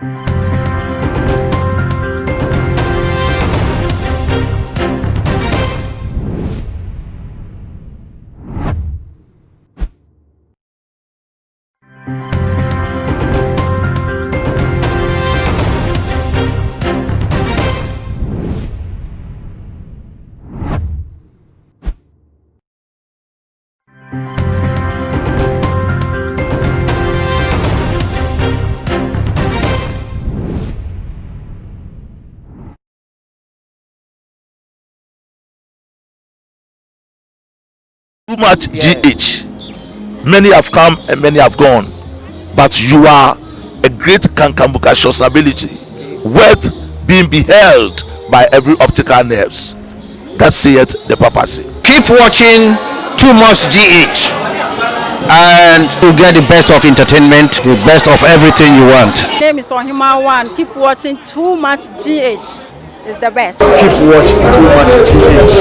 Too much GH. Many have come and many have gone, but you are a great kankambuka ability, worth being beheld by every optical nerves. That saith the papacy. Keep watching Too Much GH and you get the best of entertainment, the best of everything you want. name is Ohima One. Keep watching Too Much GH. It's the best. Keep watching Too Much GH.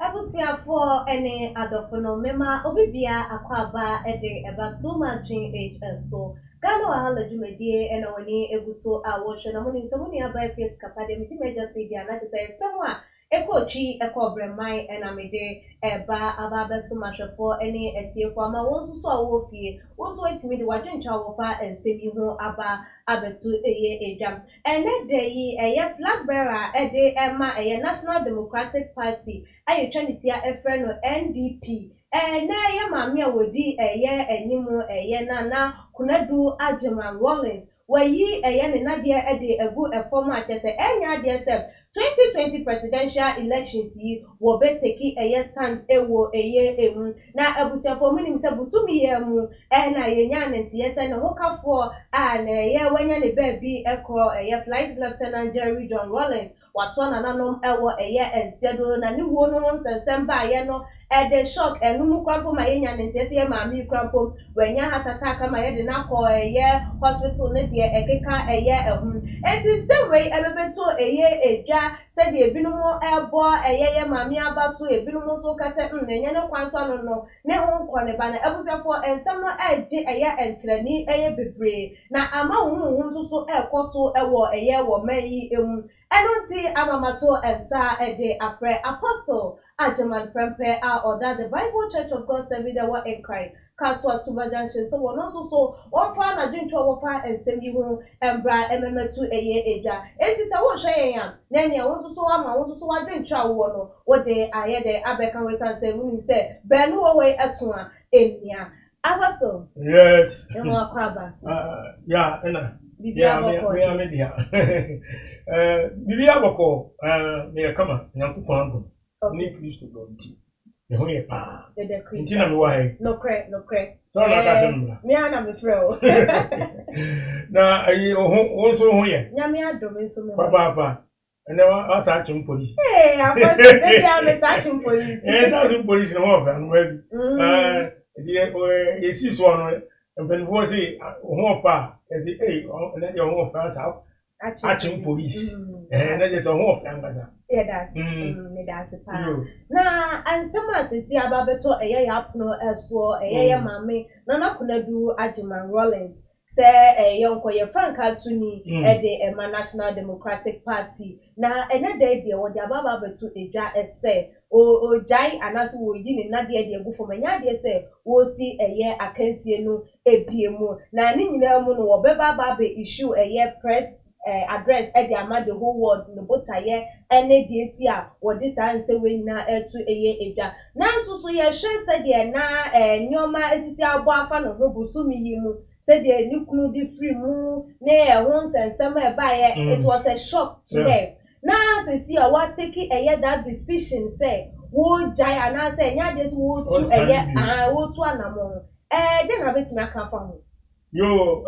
Abusuafoɔ ne adɔfo no, mema obi biara akwaaba de ɛba Too Much GH so. Ghana Wahala dwumadie na wɔn ani egu so a wɔrehwɛ na monim sɛ mo nua baa Faith Kapa deɛ medi m'agya sɛ bi a na kyerɛ sɛ nsɛm a ɛkɔ twi ɛkɔ brɛman na mede ɛba aba abɛsom ahwɛfoɔ ne atiefoɔ ama wɔn nso so a wɔwɔ fie wɔn nso atumi de wadwentwa a wɔfa nsɛm yi ho aba abɛto ɛyɛ edwam. Ɛnɛ da yi ɛyɛ flag bearer ɛde ɛma ɛyɛ National Democratic Party a yɛtwa ne tia ɛfrɛ no NDP. Ɛnɛ yɛ maame a wɔdi ɛyɛ anim ɛyɛ Nana Konadu Agyeman Rawlings wɔyi ɛyɛ ne nadeɛ ɛde agu ɛfam a kyerɛ sɛ ɛnyɛ adeɛ sɛ 2020 presidential elections yi wɔbɛtake ɛyɛ stand ɛwɔ ɛyɛ emu. Na abusuafoɔ mu nim sɛ bosome yɛ mu ɛna yɛnya ne nteɛ sɛ ne ho kafoɔ a na ɛyɛ wanya ne baabi ɛkɔ ɛyɛ Flight Lieutenant Jerry John Rawlings watoa nananom ɛwɔ ɛyɛ nseɛ do na ne wuo no ho nsɛnsɛm baayɛ no ɛde shock ɛnum kora mpo ma yɛnya ne nteɛ sɛ yɛ maame yi kora mpo wanya heart attack ama yɛde n'akɔ ɛyɛ hospital ne deɛ ɛkeka ɛyɛ ɛho. Eti nsɛm wei ɛbɛbɛto ɛyɛ edwa sɛdeɛ ebinom ɛbɔ ɛyɛ yɛ maame aba so, ebinom nso kasa ɛnyɛ ne kwan so ano no ne ho nkɔ ne ba. Na abusuafoɔ, nsɛm no ɛgye ɛyɛ ntrani ɛyɛ bebree na ama huhuhu nso so ɛkɔ so ɛwɔ ɛyɛ wɔ man yi emu. Ɛno nti amamato nsa ɛde afrɛ Apostle Agyeman Prempeh a ɔda The Bible Church of God Service ɛwɔ Nkran Kasoa Tuba Junction sɛ wɔn nso so wɔmfa n'adwentwa a wɔfa nsɛm yi ho mbra mmɛmɛto ɛyɛ edwa. Eti sɛ wɔrehwɛ yɛn a na nea wɔn nso so ama wɔn nso so wadwentwa a wɔwɔ no wɔde ayɛ dɛ abɛka ho esan sɛ wɔnim sɛ baanu wɔ hɔ yi ɛso a emia. Apostle. Yes. Ɛho akɔ aba. Ya ɛna. Biribi Ya me abɔkɔ. me me dia. Biribi abɔkɔ. Me yɛ kama Nyankopɔn adom. Ne Kristo dɔ nti. Me ho yɛ paa. Dede Kristo. Nti na me wɔ ha yi. Nokorɛ, nokorɛ. Sɛ ɔna aka asɛm mmra. Me ara na mefrɛ o. Na ayi wo ho wo nso ho yɛ. Nyame adom nso me ho. Papaapa. Ɛnɛ wa wa saa akyem polisi. Hey, Apostle, baby, I'm a searching police. Saa akyem polisi na wɔn ɔfɛ anoma bi. Deɛ yɛsi soɔ no mpanimfoɔ se wo ho ɔfa a yɛsi ee ɛnɛ deɛ wo ho ɔfa saa akyem polisi. Ɛnɛ deɛ sɛ wo ho ɔfɛ ankasa. Yɛda ase. Meda ase paa. Na nsɛm a sisi aba bɛtɔ ɛyɛ yɛ apono ɛsoɔ ɛyɛ yɛ maame Nana Konadu Agyeman Rawlings sɛ ɛyɛ nkɔyɛ frankaa tuni ɛde ɛma National Democratic Party na ɛnɛ da deɛ wɔde aba aba abɛto edwa ɛsɛ ogyae anaasɛ wɔyi ne nadeɛ de agu fam, ɛnyɛ adeɛ sɛ wɔsi ɛyɛ akansie no ebie mu. Na ne nyinaa mu no wɔbɛba aba abɛ issue ɛyɛ press address ɛde ama the whole world ne botaeɛ ɛne deɛ ti a wɔde saa nsɛm wei nyinaa ɛto ɛyɛ edwa. Nanso so yɛhwɛ sɛdeɛ na nneɛma esisi abɔ afa ne ho bosome yi mu, sɛdeɛ ne kunu de firi mu ne ɛho nsɛnsɛm a ɛbaeɛ, it was a shock to them. Na sisi a watake ɛyɛ that decision sɛ wɔgyae anaasɛ ɛnyɛ adeɛ sɛ wɔtu ɛyɛ wɔtu anamɔ no, dɛn na bɛtumi aka afa ho? Yo,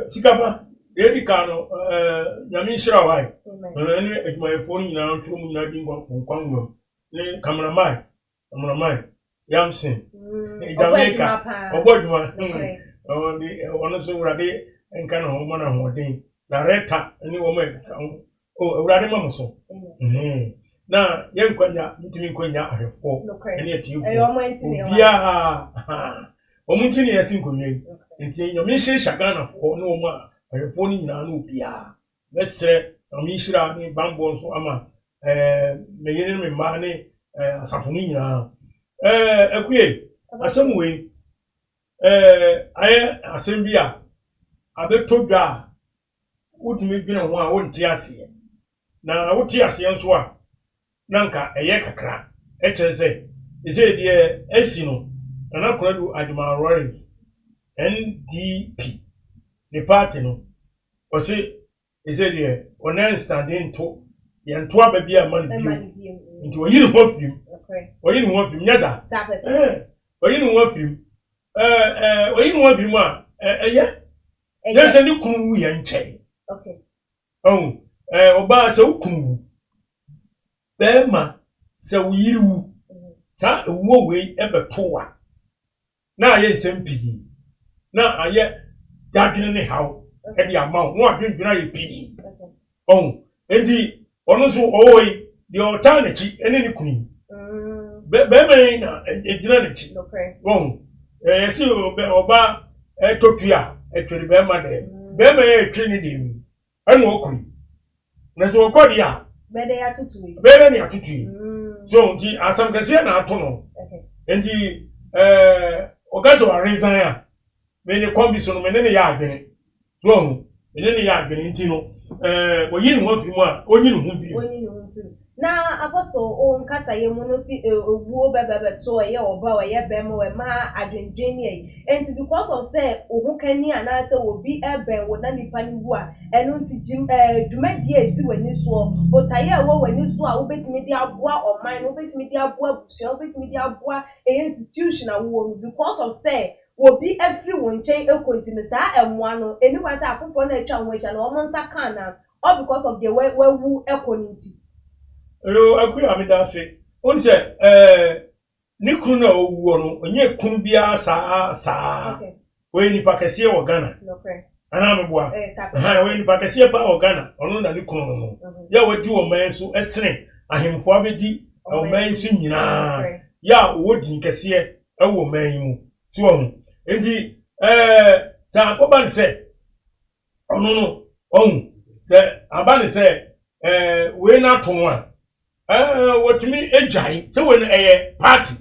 sikapa deɛ edi kan no, Nyame nhyira wo ayi. Ɛne adwumayɛfoɔ no nyinaa ntwerɛ mu nyinaa di nkwa nkwa nwoma mu ne cameraman Yamson Jamaica ɔbɔ adwuma, ɔde ɔno nso Awurade nka ne ho ma no ahoɔden na rɛta ne wɔn a ɛkeka ho o Awurade ma mo so na yɛn nkwanya ntumi nkwanya ahwɛfoɔ ɛne atiefoɔ obiara wɔn nti ne yɛsi nkonnwa yi. Nti Nyame nhyehyɛ Ghanafoɔ ne wɔn a Ahwɛfoɔ no nyinaa ne obiara. Mɛsrɛ Nyame nhyira ne bammɔ nso ama ɛɛ me yere ne me mma ne ɛɛ asafo no nyinaa. Ɛɛ Akue, asɛm wei ɛɛ ayɛ asɛm bi a abɛtɔ dwa a wotumi dwene ho a wonte aseɛ. Na wote aseɛ nso a na nka ɛyɛ kakra. Ɛkyerɛ sɛ ɛsɛ deɛ asi no Nana Konadu Agyemang Rawlings NDP ne party no ɔse ɛsɛ deɛ ɔnan nsade nto yɛnto aba bi ama no bio nti ɔyi ne ho afiri mu ɔyi ne ho afiri mu nyɛ saa ɔyi ne ho afiri mu ɔyi ne ho afiri mu a ɛyɛ yɛn sɛ ne kunu wu yɛn nkyɛn ɔhu ɔbaa sɛ wo kunu wu bɛrima sɛ wo yere wu saa ewuo wei ɛbɛto wa na ayɛ nsɛm pii, na ayɛ dadwene ne haw de ama wo, na wadwendwene ayɛ pii. Ɔho, enti ɔno nso ɔwɔ yi, deɛ ɔtaa n'akyi ne ne kunu yi. Mm. Bɛrima yi na egyina n'akyi. Ɔho, ɛyɛ sɛ ɔba ɛtɔ tu a, ɛtwere bɛrima dɛ. Mm. Bɛrima yi ɛtwere ne deɛ mu. ɛna ɔkɔ yi na sɛ ɔkɔ deɛ a bɛyɛ ne atoto yi mm. so nti asɛm kɛseɛ na ato no nti ɛɛ ɔka sɛ waresan a me ne kɔn bi so no me ne ne yɛ adwene so ɔho me ne ne yɛ adwene nti no ɛɛ oyi ne ho afiri mu a onyi ne ho mfiri mu. Na Apostle wo nkasayɛ mu no si owuo bɛbɛbɛto ɛyɛ ɔba o ɛyɛ bɛrima o ɛma adwendwen ne ayi nti because of sɛ wo ho kani anaasɛ obi ɛbɛn wo na nipa no wu a ɛno nti gyim ɛɛ dwumadie a ɛsi w'ani soɔ botaeɛ a ɛwɔ w'ani so a wobɛtumi de aboa ɔman no wobɛtumi de aboa abusua wobɛtumi de aboa ɛyɛ institution a wowɔ no because of sɛ obi afiri wo nkyɛn ɛkɔ nti no saa ɛmoa no ɛni kwan sɛ afoforɔ no atwa wo ho ahyia no wɔn nsa ka anaa all because of deɛ wawu kɔ no nti. Yoo Akua meda ase. Wohu sɛ ɛɛ ne kunu no a ɔwuo no ɔnyɛ kunu biara saa saa. Ɔyɛ nipa kɛseɛ wɔ Ghana. Anaa meboa. Ɔyɛ nipa kɛseɛ paa wɔ Ghana. Ɔno na ne kunu no no. Mhm. Yɛ a wadi ɔman so ɛsene ahemfo abɛdi ɔman yi so nyinaa. Yɛ a ɔwɔ din kɛseɛ ɛwɔ ɔman yi mu. So ɔho. Nti ɛɛ sɛ akɔba ne sɛ ɔno no ɔhu sɛ aba ne sɛ ɛɛ wei no ato no a ɛɛ wɔtumi agyae sɛ wei no ɛyɛ party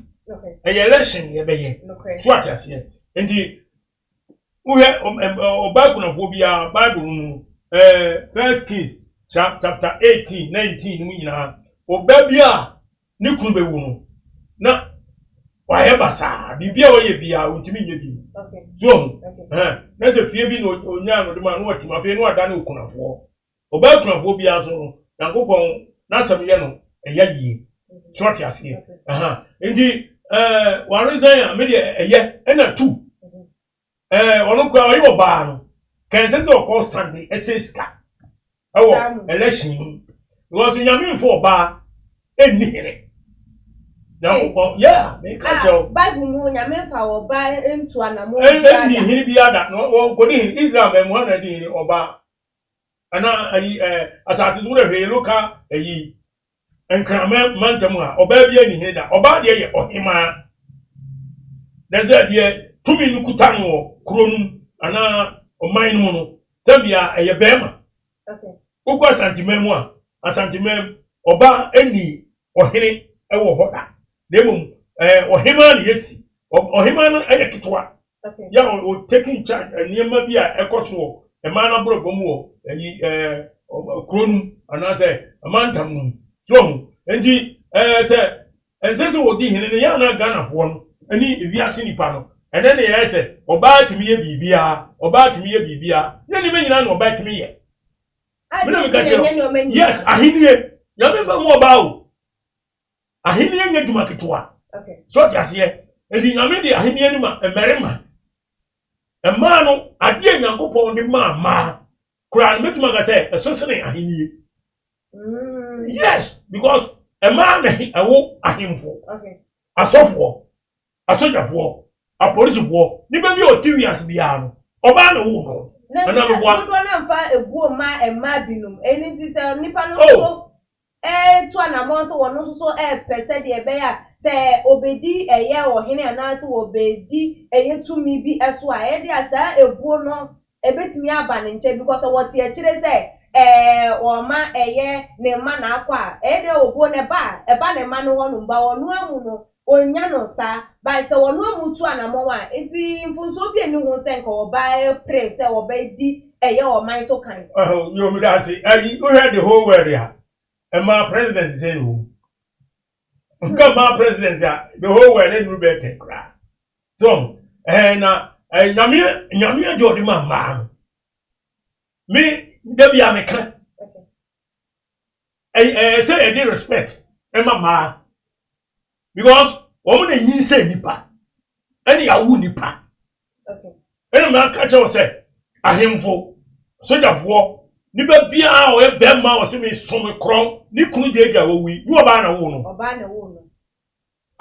ɛyɛ election yɛbɛyɛ so ate aseɛ nti wohwɛ ɔbaa kunafoɔ biara bible mu ɛɛ first kings chapter 18 19 no mu nyinaa ɔbaa bi a ne kunu bɛwu no na wayɛ basaa biribi a ɔyɛ biara ɔntumi nyɛ bi so ɔho na sɛ fie bi na ɔnyaa no de ma na watim afei na wada ne okunafoɔ ɔbaa kunafoɔ biara so no nyankopɔn n'asɛm yɛ no ɛyɛ yie so ɔte aseɛ nti ɛɛ waresan a medeɛ ɛyɛ ɛna tu ɛɛ ɔno koraa ɔyɛ ɔbaa no kɛnsɛ sɛ ɔkɔ stand ɛsɛ sika ɛwɔ election mu because nyame nfo ɔbaa ɛnni hene nyankopɔn yɛ a meka ah, kyerɛw bible mu nyame nfa ɔbaa ntu anamo ɛnni hene bi ada na ɔkɔdi hene israel mɛmu ha na ɛdi hene ɔbaa ana ayi ɛɛ asase so wura hwee loka ayi Nkraman mantam a ɔbaa bi ani he da. Ɔbaa deɛ yɛ ɔhemaa. Na sɛ deɛ tumi no kuta no wɔ kuro no mu anaa ɔman no mu no, tɛm biara ɛyɛ bɛrima. Wokɔ Asanteman mu a, Asanteman mu ɔbaa ɛni ɔhene ɛwɔ hɔ da. Na mmom ɛɛ ɔhemaa na yɛsi. Ɔhemaa no ɛyɛ ketewa. yɛ a o taking charge nneɛma bi a ɛkɔ so wɔ mmaa no abrabɔ mu wɔ ɛyi ɛɛ kuro no mu anaasɛ amantam no mu so ɔho nti ɛɛ sɛ ɛnsɛ sɛ wɔdi hene no yɛ anaa Ghanafoɔ no ɛne ewiase nipa no ɛnɛ ne yɛyɛ sɛ ɔbaa tumi yɛ biribiara ɔbaa tumi yɛ biribiara nyɛ nneɛma nyinaa na ɔbaa tumi yɛ mena meka kyerɛ yes ahennie nyame mfa mu ɔbaa o Ahenni nyɛ dwuma ketewa. So ɔte aseɛ? Enti Nyame de ahenni no ma mmarima. Mmaa no, adeɛ Nyankopɔn de maa mmaa koraa no, mɛtumi aka sɛ ɛso sene ahenni. Mm. Yes, because mmaa na ɛwo ahemfo, asɔfoɔ, asogyafoɔ, apolisifoɔ, nipa bi a ɔte wiase biara no, ɔbaa na ɔwo no. Na sɛ dodoɔ no amfa ebuo mma mmaa binom, ɛno nti sɛ nipa no nso oh. retu anammɔn sɛ wɔn nso so repɛ sɛdeɛ ɛbɛyɛ a sɛ ɔbɛdi ɛyɛ ɔhene anaasɛ wɔbɛdi ɛyɛ tumi bi so a, ɛyɛ deɛ a saa ebuo no Ɛbɛtumi aba ne nkyɛn because sɛ wɔte akyire sɛ ɛɛ wɔma ɛyɛ ne mma na akɔ a, ɛyɛ dɛ obuo no ɛba a, ɛba ne mma no hɔnom ba ɔno amu no ɔnnya no saa. But sɛ ɔno amu tu anamɔn a, nti mfomsoɔ bi nni ho sɛ nka ɔba pere sɛ ɔbɛdi ɛyɛ ɔman so kan. Ɔhɔ, yo, meda ase. Ayi, wohwɛ the whole world a, ɛmaa president sɛ na ɔwu. Nka maa president a, the whole world ɛnuru bɛyɛ tɛ koraa. So, ɛɛ na ɛɛ nyame nyame deɛ ɔde ma mmaa no. Me da bi a meka. Ɛɛ sɛ yɛde respect ɛma mmaa. Because wɔn na nyinsɛn nipa ɛne awo nipa. Ɛna mmaa ka kyerɛ wɔ sɛ ahemfo, sogyafoɔ, nipa biara a ɔyɛ bɛrima a ɔsɛ me som korɔn ne kunu gyagya wɔwu yi, ne ɔbaa na wo no. Ɔbaa na wo no.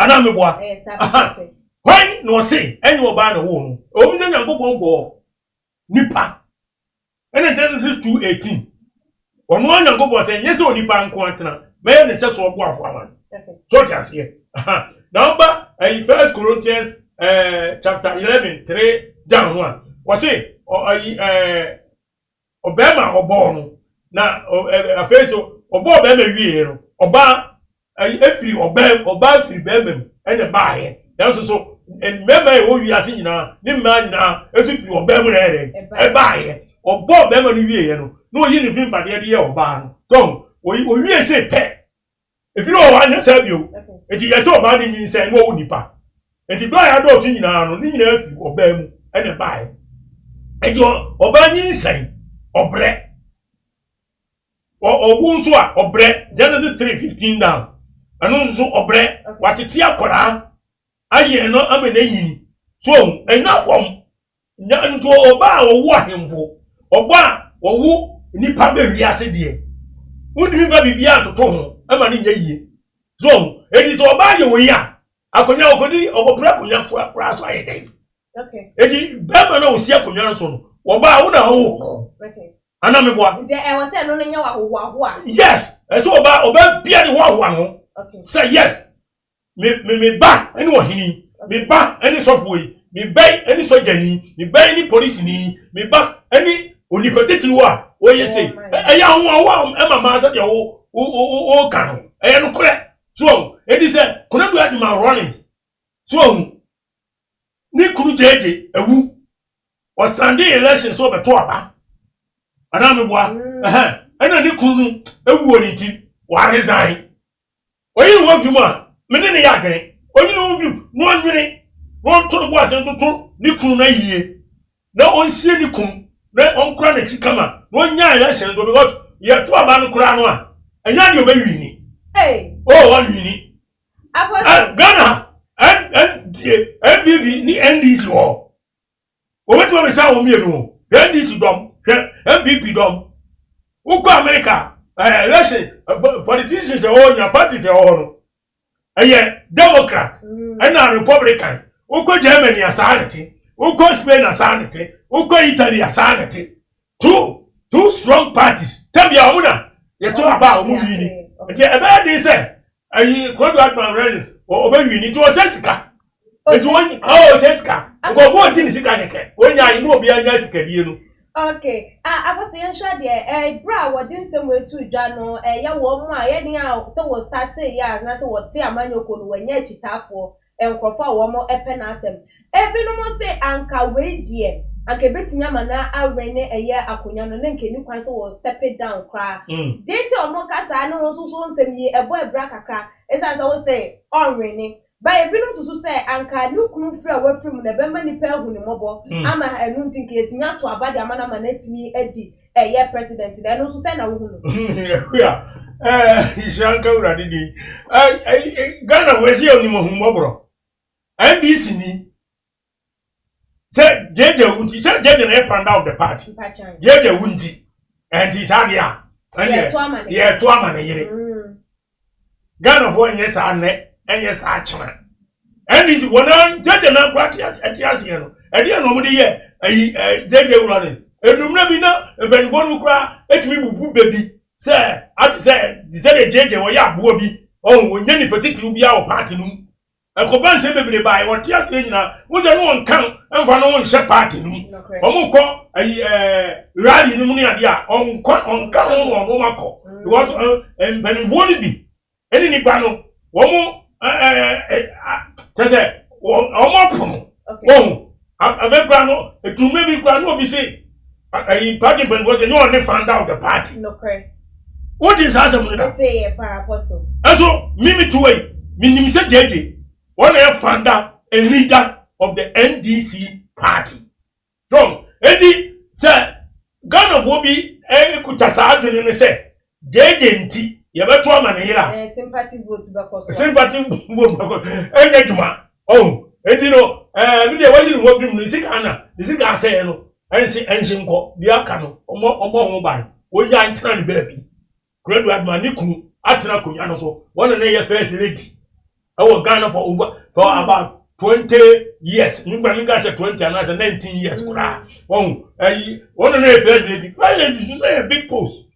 Anaa meboa? Ɛyɛ saa pɛpɛpɛ. Hwan na ɔse ɛnyɛ ɔbaa na wo no? Ɛwɔ mu sɛ Nyankopɔn bɔɔ nipa. Ɛna Genesis 2:18. Ɔno ara Nyankopɔn sɛ nyɛ sɛ onipa nko atena, mɛyɛ ne sɛ so ɔboafo ama no. So ɔte aseɛ. Na ɔba ɛyi First Corinthians chapter 11:3 down no a, wɔse ɔyi ɔbɛrima ɔbɔɔ no na afei so ɔbɔɔ bɛrima wie no, ɔbaa ɛyi efiri ɔbaa ɔbaa firi bɛrima mu ɛna baayɛ. Nanso so mmarima a ɛwɔ wiase nyinaa ne mmaa nyinaa nso firi ɔbaa mu na ɛyɛ dɛ ɛbaayɛ. Ɔbɔɔ bɛrima no wie no na oyi ne fi mpadeɛ de yɛ ɔbaa no. Tɔn oyi owie se pɛ efiri wɔ hɔ anyɛ saa bio. Eti yɛ sɛ ɔbaa ne nyinsɛn na ɔwɔ nipa. Eti dɔ a yɛadɔɔso nyinaa no ne nyinaa firi ɔbaa mu ɛna ɛbaayɛ. Eti ɔbaa nyinsɛn ɔbrɛ. Ɔwo nso a ɔbrɛ. Genesis 3:15 down. Ɛno nso ɔbrɛ. Watete akwaraa ayɛ no ama n'anyini. So ɛnya fam. Nti ɔbaa a ɔwo ahemfo, ɔbaa a ɔwo nipa bɛ wiase deɛ, wontumi mfa biribiara ntoto ho ɛma ne nyɛ yie. So eti sɛ ɔbaa yɛ wɔ yi a, akonnwa ɔkɔdi ɔkɔpere akonnwa koraa so ayɛ dɛn? Eti bɛrima no a osi akonnwa no so no, ɔbaa wo na ɔwo no. Ana meboa? Nti ɛwɔ sɛ ɛno no nyɛ w'ahohoahoa. Yes, ɛsɛ ɔbaa bia de hoahoa ho. Sɛ yes, me me me ba ɛne ɔhene, me ba ɛne sɔfoɔ yi, me ba yi ɛne sɔgyani, me ba yi ne polisini, me ba ɛne onipa titiriw a ɔyɛ sei. Ɛyɛ ahohoahoa ɛma maa sɛdeɛ wo wo wo wo ka no. Ɛyɛ nokorɛ. So edi sɛ Konadu Agyeman Rawlings so ɔhu ne kunu gyegye ewu ɔsande election so ɔbɛto aba anaa meboa ɛna ne kunu no ewu wɔ ne ti waresign oyi ne wɔn fi mu a me ne ne yɛ adwene oyi ne wɔn fi mu na ɔnwene na ɔnto ne bo ase ntoto ne kunu no ayie na ɔnsie ne kunu na ɔnkora n'akyi kama na ɔnya election do because yɛto aba no koraa no a ɛnyɛ adeɛ ɔbɛwi ni o ɔnwi ni. Ghana NPP ne NDC wɔ wɔbɛtumi abɛsa wɔn mmienu o. Hwɛ NDC dɔm, hwɛ NPP dɔm. Wokɔ America election politicians ɛwɔ hɔ nyina, parties ɛwɔ hɔ no ɛyɛ Democrat ɛna Republican. Wokɔ Germany asaa ne te, wokɔ Spain asaa ne te, wokɔ Italy asaa ne te. Two strong parties tɛbi a wɔn na yɛto aba a wɔn wi ni. Nti ɛbɛyɛ den sɛ ayi Konadu Agyeman Rawlings ɔbɛ wi ni. Nti ɔsɛ sika, nti wɔn ɔsɛ sika, nkɔfoɔ ɔdi ne sika kɛkɛ wɔnya ayi na obi anya sika die no. Okay, ah, abɔsɛ yɛnhwɛ deɛ ɛberɛ a wɔde nsɛm etu dwa no, ɛyɛ wɔn mu a yɛne a sɛ wɔ start yɛ a anaasɛ wɔte amanyɔkuo no wɔnyɛ akyitaafoɔ, nkurɔfoɔ a wɔn pɛ n'asɛm. Ebinom se anka wei deɛ anka ebetumi ama na awɛn ne ɛyɛ akonnwa no ne nka eni kwan sɛ wɔ step it down koraa. Deɛ nti a wɔn kasa ne ho nso so nsɛm yi ɛbɔ ɛbra kakra esan sɛ wɔsɛ ɔnwene ba, ebinom susu sɛ anka ne kunu firi a wafiri mu na ɛbɛma nipa ahu ne mmɔbɔ ama ɛno nti nka yɛtumi ato aba de ama no ama no atumi adi ɛyɛ president na ɛno nso sɛ na wohu no. Akuya, nhyira nka Awurade din. Ghana fo ɛsɛ yɛ onim ahummɔborɔ. NDC ni sɛ JJ wu nti, sɛ JJ na yɛ founder of the party. JJ wu nti, ɛnti saa deɛ a ɛnyɛ yɛto ama ne yere. Ghana fo ɛnyɛ saa nnɛ, ɛnyɛ saa kyena. NDC wɔn a JJ na nkora ɛte aseɛ no, ɛdeɛ na wɔn de yɛ ɛyi JJ Rawlings. Edumuna bi na mpanyinfoɔ no koraa etumi bubu baabi sɛ ate sɛ sɛdeɛ JJ wɔyɛ aboa bi, ɔn wɔnyɛ nipa titiriw bi a wɔ party no mu. Ɛkɔfa nsɛm bebree baa wɔte aseɛ nyinaa. Wo sɛ ne wɔnka mfa no nhyɛ party no mu. Wɔn kɔ ayi ɛɛ rally no mu ne adeɛ a ɔnkɔ ɔnka ho na ɔno akɔ. Because ɛɛ mpanimfoɔ no bi ɛne nipa no wɔn ɛɛ ɛɛ kyɛ sɛ wɔn apono wɔn abɛkura no etume bi kura no obi se ɛyi party mpanimfoɔ sɛ nyɛ ɔne founder of the party. Wogye saa asɛm no da? Ɛso mimi to wei menim sɛ gyegye wɔn na yɛ founder and leader of the NDC party. So edi sɛ Ghanafoɔ bi ekuta saa adwene no sɛ gyegye nti yɛbɛto ama ne yere a sympathy vote bɛkɔ so. Sympathy vote bɛkɔ ɛnyɛ dwuma ɔn eti no mi deɛ wɔyi ne ho firi mu ne sika na ne sika asɛe no ɛnsi ɛnsi nkɔ deɛ aka no ɔmɔ ɔmɔ ho ban wɔnya ntena ne baabi. Konadu Agyeman ne kunu atena akonnwa no so, wɔn na ne yɛ first lady ɛwɔ Ghana for about 20 years. Nígbà mi ka sɛ 20 anaasɛ 19 years koraa wɔn ɛyi wɔn na ne yɛ first lady. First lady so sɛ yɛ big post.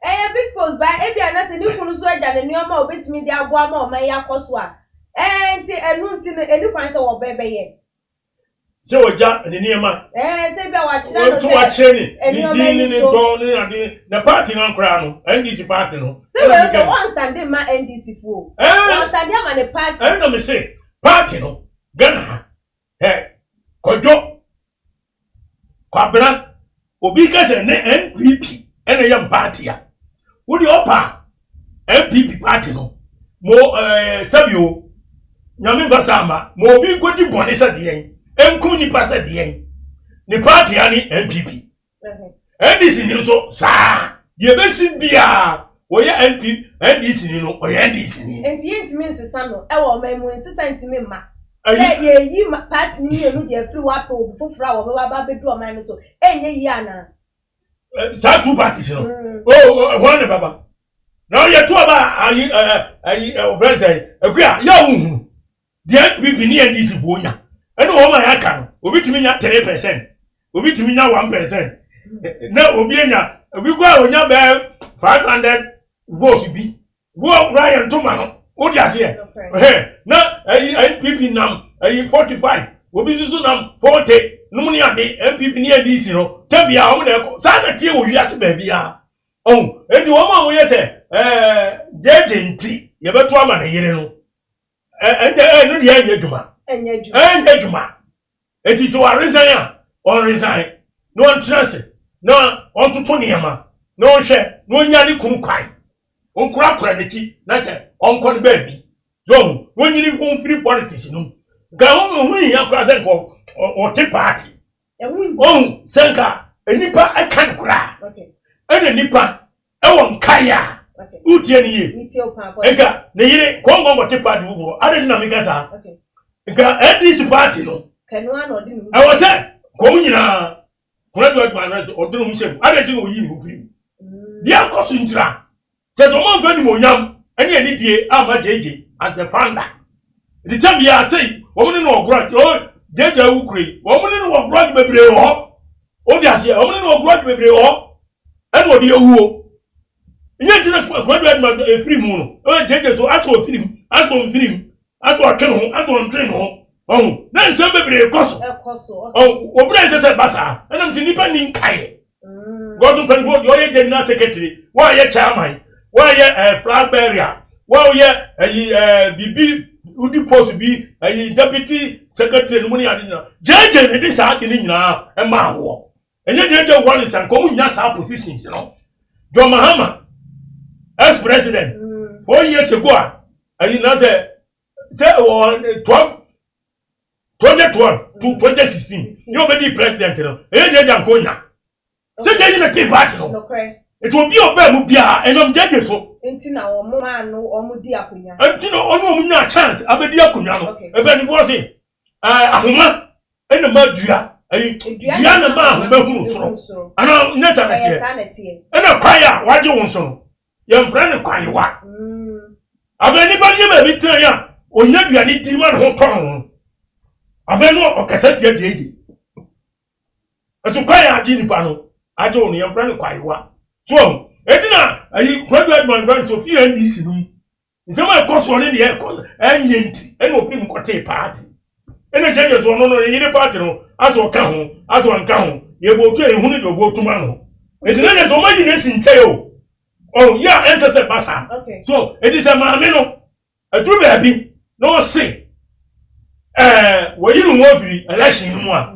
Ɛyɛ big post ba ebi anase ne kunu so agya ne nneɛma a obetumi de aboa ma ɔman yi akɔ so a nti ɛnu nti no eni kwan sɛ wɔbɛ bɛyɛ. Sɛ wɔgya ne nneɛma. Sɛ ebi a wakyerɛ no sɛ sɛ wakyerɛ ne ne nneɛma din ne ni ne so. dɔn ne ade na party no koraa no, NDC party no. Sɛ wei no wɔn stand ma NDC fo. Wɔn stand ama ne party. Ɛna mi se party no Ghana ha ɛ Kɔdwo Kwabena obi kɛsɛ ne NPP ɛna yɛ party a wodi ɔpa NPP party no mo sɛbi o Nyame nfa sa ama ma obi nkodi bɔne sɛ deɛn nkum nipa sɛ deɛn ne party a ne NPP. NDC ni nso saa deɛ ebesi biara wɔyɛ NP NDC ni no ɔyɛ NDC ni. Nti yɛntumi nsesa no ɛwɔ ɔman mu, nsesa ntumi mma. Ayi. Sɛ yɛyi party no mmienu deɛ afiri hɔ apɛ obi foforɔ a wɔbɛba aba abɛdu ɔman no so, ɛnyɛ yie anaa? Saa two parties no o wɔn ne baba na ɔyɛ two aba ayi ɛ ayi ɛ ɔfɛn sɛ ekuya yɛ ahuhu deɛ NPP ne NDC foɔ nya ɛne wɔn a yɛaka no, obi tumi nya 3%, obi tumi nya 1%, na obi anya obi kɔ a onya bɛɛ 500 votes bi wo wura yɛn ntoma no o di aseɛ ɛhɛn na ɛyi NPP nam ɛyi 45, obi nso nam 40 nom ne ade. NPP ne NDC no tɛbi a wɔn na ɛkɔ saa na tie wɔ wiase baabi a ɔn eti wɔn a wɔyɛ sɛ gyegye nti yɛbɛto ama ne yere no ɛ ɛnyɛ ɛno deɛ ɛnyɛ dwuma. Ɛnyɛ adwuma. Ɛnyɛ dwuma. Eti sɛ wɔaresign a, ɔnresign na ɔntena ase na ɔntoto nneɛma na ɔnhwɛ na ɔnya ne kunu kwan ɔnkorakora n'akyi na sɛ ɔnkɔ ne baabi yɔn wɔnyini ho mfiri politics no mu nka ho ho hia koraa sɛ nka ɔte party. Ɛho nyi. Ɔhu sɛ nka nipa ɛka no koraa ɛna nipa ɛwɔ nkaeɛ a wotie ne yie. Metie wo paa, Apostle. Nka ne yere kɔnkɔn kɔte party foforɔ ade na meka saa nka NDC party no Kɛnoa na ɔde ne ho. Ɛwɔ sɛ kɔn nyinaa Konadu Agyeman no sɛ ɔde ne ho hyɛ mu ade nti na oyi ne ho firi mu deɛ akɔ so nkyira kyɛ sɛ ɔmo nfa nimonyam ɛne anidie ama JJ as the founder de kyɛn bia asɛyi wɔn ne no ɔgorɔ ɔ JJ awu kure yi wɔn ne no ɔgorɔ bebree wɔ hɔ o di aseɛ wɔn ne no ɔgorɔ bebree wɔ hɔ ɛna ɔde awuo nyɛ nti na Konadu Agyeman efiri mu no ɛna JJ so asɛ ofiri mu asɛ ofiri mu asɛ ɔtwe ne ho asɛ ɔntwe ne ho ɔho na nsɛm bebree kɔ so. Ɛkɔ so. Ɔ obìnrin ɛsɛ sɛ ba saa ɛnam sɛ nipa ni nkaeɛ gɔdun mpanyinfoɔ deɛ ɔyɛ general secretary, wɔayɛ chairman, wɔayɛ flag bearer, wɔayɛ ɛyi bibi wodi post bi ɛyi deputy secretary no mu ne ade nyinaa JJ ne de saa ade ne nyinaa ɛma awoɔ ɛnyɛ JJ wɔ ne nsa nka ɔmo nya saa positions no. John Mahama ex president 4 years ago a ɛyi na sɛ wɔ 12 2012 to 2016 ní o bɛ di president no ɛyɛ JJ ankonya sɛ JJ na te party no. Nti obi a ɔbɛn mu biara ɛnam JJ so. Nti na wɔn maa no wɔn di akonnwa. Nti na ɔno wɔn nya chance abɛdi akonnwa no. Ɛbɛn ni wɔsi ahoma ɛna ma dua ɛyi dua na ma ahoma hunu soro ana nyɛ sa na Ɛyɛ teɛ saa na teɛ. Ɛna kwan a wagye wɔn so no yɛnfrɛ no kwanyewa. Afei nipa no yɛ baabi tena yɛ a onya aduane di ma ne ho tɔ no ho afei no ɔkasa tia JJ ɛso kwan a agye nipa no agye wɔn no yɛnfrɛ no kwanyewa so eti na ayi Konadu Agyeman Brown so fi NDC no mu. Nsɛm a ɛkɔ soɔ ne deɛ ɛkɔ ɛnyɛ nti ɛna ofiri mu kɔtee paati. Ɛna kyerɛ sɛ ɔno no ne yere paati no asɛ ɔka ho asɛ ɔnka ho yɛbɔ otu a yɛhunu deɛ ɔbɔ otu ma no. Nti na kyerɛ sɛ ɔma yi no asi nkyɛn o. Ɔho yɛ a ɛnsɛ sɛ ɛba saa. So ɛti sɛ maame no aduru baabi na ɔse ɛɛ wɔyi ne ho afiri election no mu a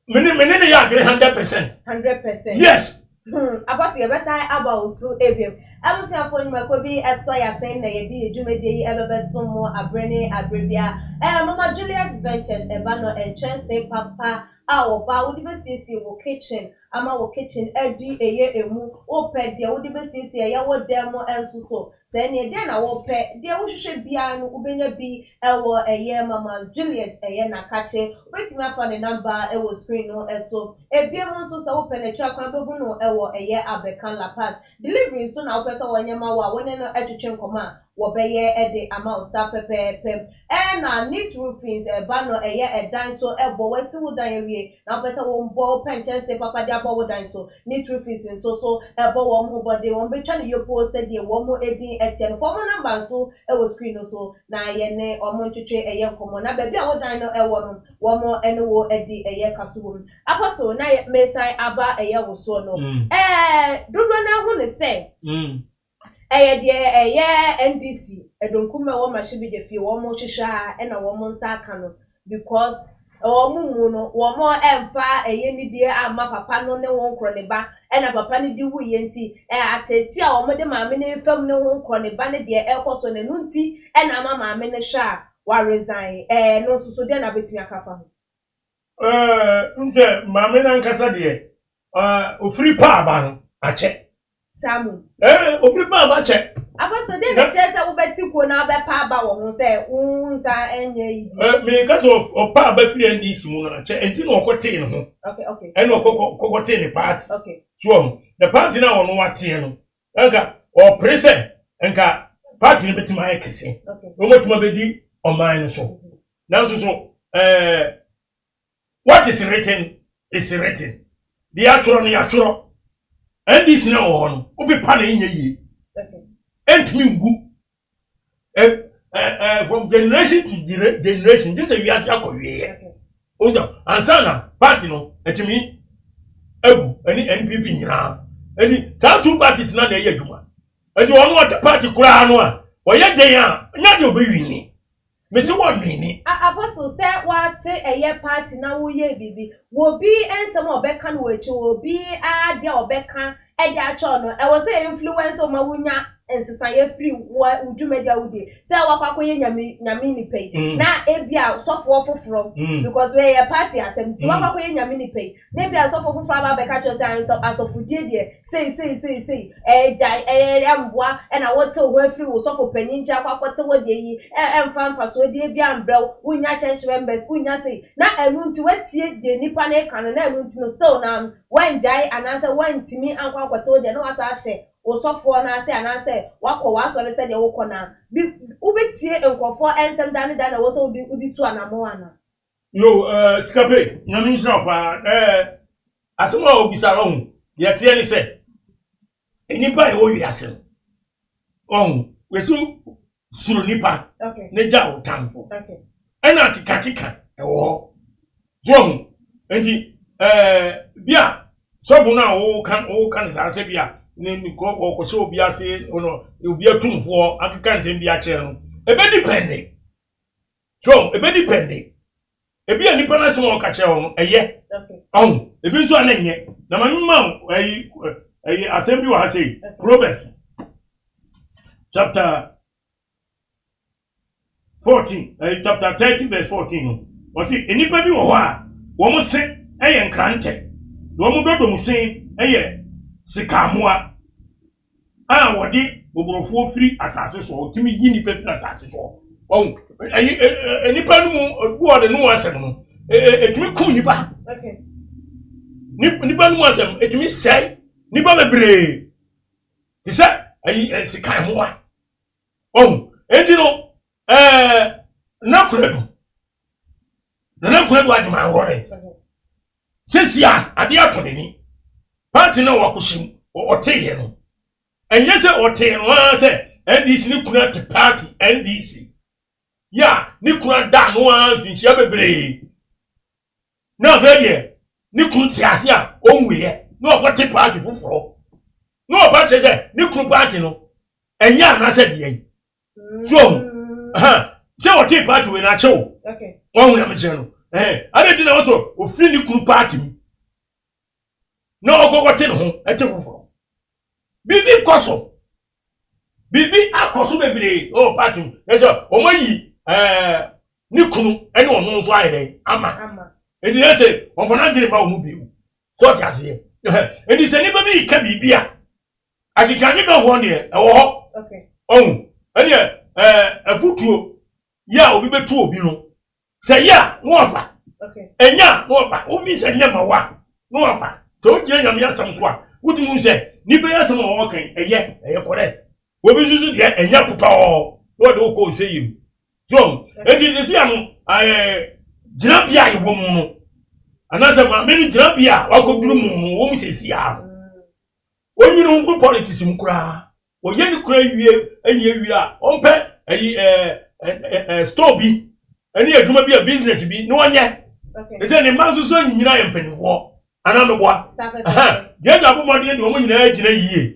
mene mene ne yɛ adwene 100%. 100%. Yes. Abɔso yɛbɛsan aba wo so ebiem. Abusuafoɔ, nnwumakuo bi ɛsɔ yɛasen na yɛde yɛ dwumadie yi ɛbɛbɛso mo abere ne abere bia. Mama Juliet Ventures ɛba no nkyɛnse papa a wɔba wode bɛsiesie wo kitchen ama wo kitchen adi ɛyɛ emu. Wopɛ deɛ wode bɛsiesie ɛyɛ wo dan mu nso so sɛ neɛ deɛ na wɔpɛ deɛ wohwehwɛ biara no, wobɛnya bi ɛwɔ ɛyɛ Mama Juliet ɛyɛ nakakye. Wobɛtumi afa ne number ɛwɔ screen no ɛso. Ebiem nso, sɛ wopɛ n'akyi akwan, bɛhu no ɛwɔ ɛyɛ Abɛka Lapaz. Delivery nso na wopɛ sɛ wɔnyɛ ma wo a, wɔne no ɛtwetwe nkɔmɔ a, wɔbɛyɛ ɛde ama wo sa pɛpɛɛpɛ. Ɛna Neat Roofings ɛba no ɛyɛ ɛdan so ɛbɔ. Wɔasi wo dan awie na wopɛ sɛ wɔn bɔ, wopɛ nkyɛnsee papa de abɔ wo dan so, Neat Roofings nso so ɛbɔ wɔn ho bɔden. Wɔn bɛtwa ne yopo sɛdeɛ wɔn edin ɛteɛ no. Fɔm number nso ɛwɔ screen no so na yɛne wɔn ntwetwe ɛyɛ nkɔmɔ na baabi a wo dan no ɛwɔ no, wɔn ɛne wo ɛdi ɛyɛ kaso wɔ mu. Apostle, na mesan aba ɛyɛ wo soɔ no, dodoɔ no ahu ne sɛ ɛyɛ deɛ ɛyɛ NDC ɛdonkum a ɛwɔ mmarahyɛbadwa fie wɔn hwehwɛ a ɛna wɔn nsa aka no, because wɔn mu no wɔn ɛmfa ɛyɛ nidie ama papa no ne wɔn nkorɔ ne ba ɛna papa no di wuyɛ, nti atete a wɔn de maame no fam ne ho nkorɔ ne ba ne deɛ ɛrekɔ so n'anu nti ɛna ama maame no hwɛ a waresign. No nso so deɛ na abɛtumi aka fa ho? N sɛ maame nankasa deɛ, ofiri paaba no akyɛ. Saa mu? Ofiri paaba kyɛ. Apostle, deɛ na kyerɛ sɛ wobɛte kuo na wobɛpa aba wɔ ho sɛ wo nsa nyɛ yi bi? Meka sɛ ɔpa aba firi NDC mu no akyɛ, nti na ɔkɔtee ne ho ɛna ɔkɔkɔtee ne party. So ɔho na party no a ɔno wateɛ no, nka ɔpere sɛ nka party no bɛtumi ayɛ kɛse na wɔmatumi abɛdi ɔman no so. Nanso so what is written is written. Deɛ atwerɛ no yɛatwerɛ. NDC no wɔ hɔ no, wopepa na ɛnyɛ yie. Ɛntumi ngu ɛ ɛ ɛ from generation to generation gye sɛ wiase akɔ wieɛ o sɛ ansa na party no ɛtumi agu. Ɛne NPP nyinaa ɛni saa two parties na ɛyɛ adwuma. Ɛti wɔn ɔte party koraa no a wɔyɛ den a nya deɛ ɔbɛwini mesi wɔn nwini. Apostle, sɛ wate ɛyɛ party na woyɛ biribi wɔ bi nsɛm a ɔbɛka no wɔ akyi wɔ bi adeɛ a ɔbɛka ɛde akyɛw no, ɛwɔ sɛ influence ɔma wonya nsesaeɛ firi wo dwumadi a wodie sɛ wakɔ akɔyɛ nyame nyame nipa yi na ebi a sɔfoɔ foforɔ because wɔyɛ party asɛm nti wakɔ akɔyɛ nyame nipa yi na ebi a sɔfoɔ foforɔ aba abɛka kyerɛ sɛ asɔfodie deɛ sei sei sei sei, ɛgya ɛyɛ ɛmboa, ɛna wɔte wo ho afiri wo sɔfo panyin nkyɛn akɔ akɔte wɔ deɛ yi ɛmfa mfasoɔ deɛ bi ambrɛw, wonya church members, wonya sei, na ɛno nti watie deɛ nipa no ka no, na ɛno nti no still na wangyae anaasɛ wantumi ankɔ akɔte wo deɛ na wasa ahyɛ wo sɔfoɔ no ase anaasɛ wakɔ w'asɔre sɛdeɛ wokɔ na bi wobɛtie nkurɔfoɔ nsɛm da ne da na ɛwɔ sɛ wode tu anammɔn ana? Yo, Sikape, Nyame nhyira wo paa. Asɛm a obisa no ho deɛ teɛ ne sɛ nnipa a ɛwɔ wiase no, ɔho yɛsi suro nipa ne gya wo tamfo ɛna akekakeka ɛwɔ hɔ so. Ɔho nti bi a sɔfo no a wɔka no saa sɛ bi a ne kɔ ɔkɔhyɛ obi ase ɔno obi atumfoɔ akeka nsɛm bi akyerɛ no, ebe depend so, ebe depend. Ebi a nipa n'asɛm a ɔka kyerɛ wɔn no ɛyɛ ɔho, ebi nso a na nyɛ. Na maame ma wo ɛyi asɛm bi wɔ ha sɛ Proverbs chapter 14, chapter 30 verse 14 no, wɔsi nnipa bi wɔ hɔ a wɔn se ɛyɛ nkrantɛ na wɔn dɔdɔm se ɛyɛ sikamoa a wɔde oborɔfoɔ firi asase soɔ, wɔtumi yi nipa firi asase soɔ. Wɔn ɛyi ɛ nipa no mu bi wɔ de no asɛm no ɛ ɛtumi kum nipa. Nipa no mu asɛm ɛtumi sɛe nipa bebree te sɛ ɛyi ɛ sikamoa. Wɔn eti no Nana Konadu, Nana Konadu Agyeman Rawlings sisi a adeɛ atɔ n'ani, party na wakɔhyɛ mu, ɔteeɛ no, ɛnyɛ sɛ ɔtee no ara sɛ NDC ne kunu ate party NDC yɛ a ne kunu ada ano ara mfinhyia bebree na afei deɛ ne kunu te ase a ɔnwuiɛ na ɔkɔte party foforɔ na ɔba kyerɛ sɛ ne kunu party no ɛnyɛ anaasɛ deɛ yi so sɛ ɔte party wei n'akyɛw wɔn ho nyame kyerɛ no ɛhɛn adi ti na wɔsɔ ofiri ne kunu party mu na ɔkɔkɔte ne ho ɛte foforɔ biribi kɔ so biribi akɔ so bebree ɛwɔ party mu ɛsɛ wɔn ayi ne kunu ɛne ɔno nso ayɛ dɛ ama eti ɛsɛ wɔn fana adwene ba wɔn bio so ɔte aseɛ eti sɛ nipa bi ka biribi a akekakekafoɔ deɛ ɛwɔ hɔ ɔhu ɛneɛ afutuo yɛ a obi bɛtu obi no sɛ yɛ a na wafa ɛnyɛ a na wafa wofi sɛ nyɛ ma wa na wafa sɛ wogyina Nyame asɛm so a wotumi hu sɛ nipa yi asɛm a wɔka ɛyɛ ɛyɛ correct obi nso so deɛ ɛnyɛ potɔɔ na wɔde wokɔ ɔsɛ yɛ mu so eti sisi ano gyinabea a yɛwɔ mu no anaasɛ maame no gyinabea a wakɔduru mu no wɔ mu sɛsi a onyini ho firi politics mu koraa oyɛ ne kura wie ɛyɛ wie a ɔmpɛ ɛyi ɛɛ ɛɛ store bi ɛne adwuma bi a business bi na ɔnyɛ ɛsɛ ne mma nso so nyinaa yɛ mpanyinfoɔ anaa meboa deɛ ɛna abɔmɔden de wɔn nyinaa gyina yie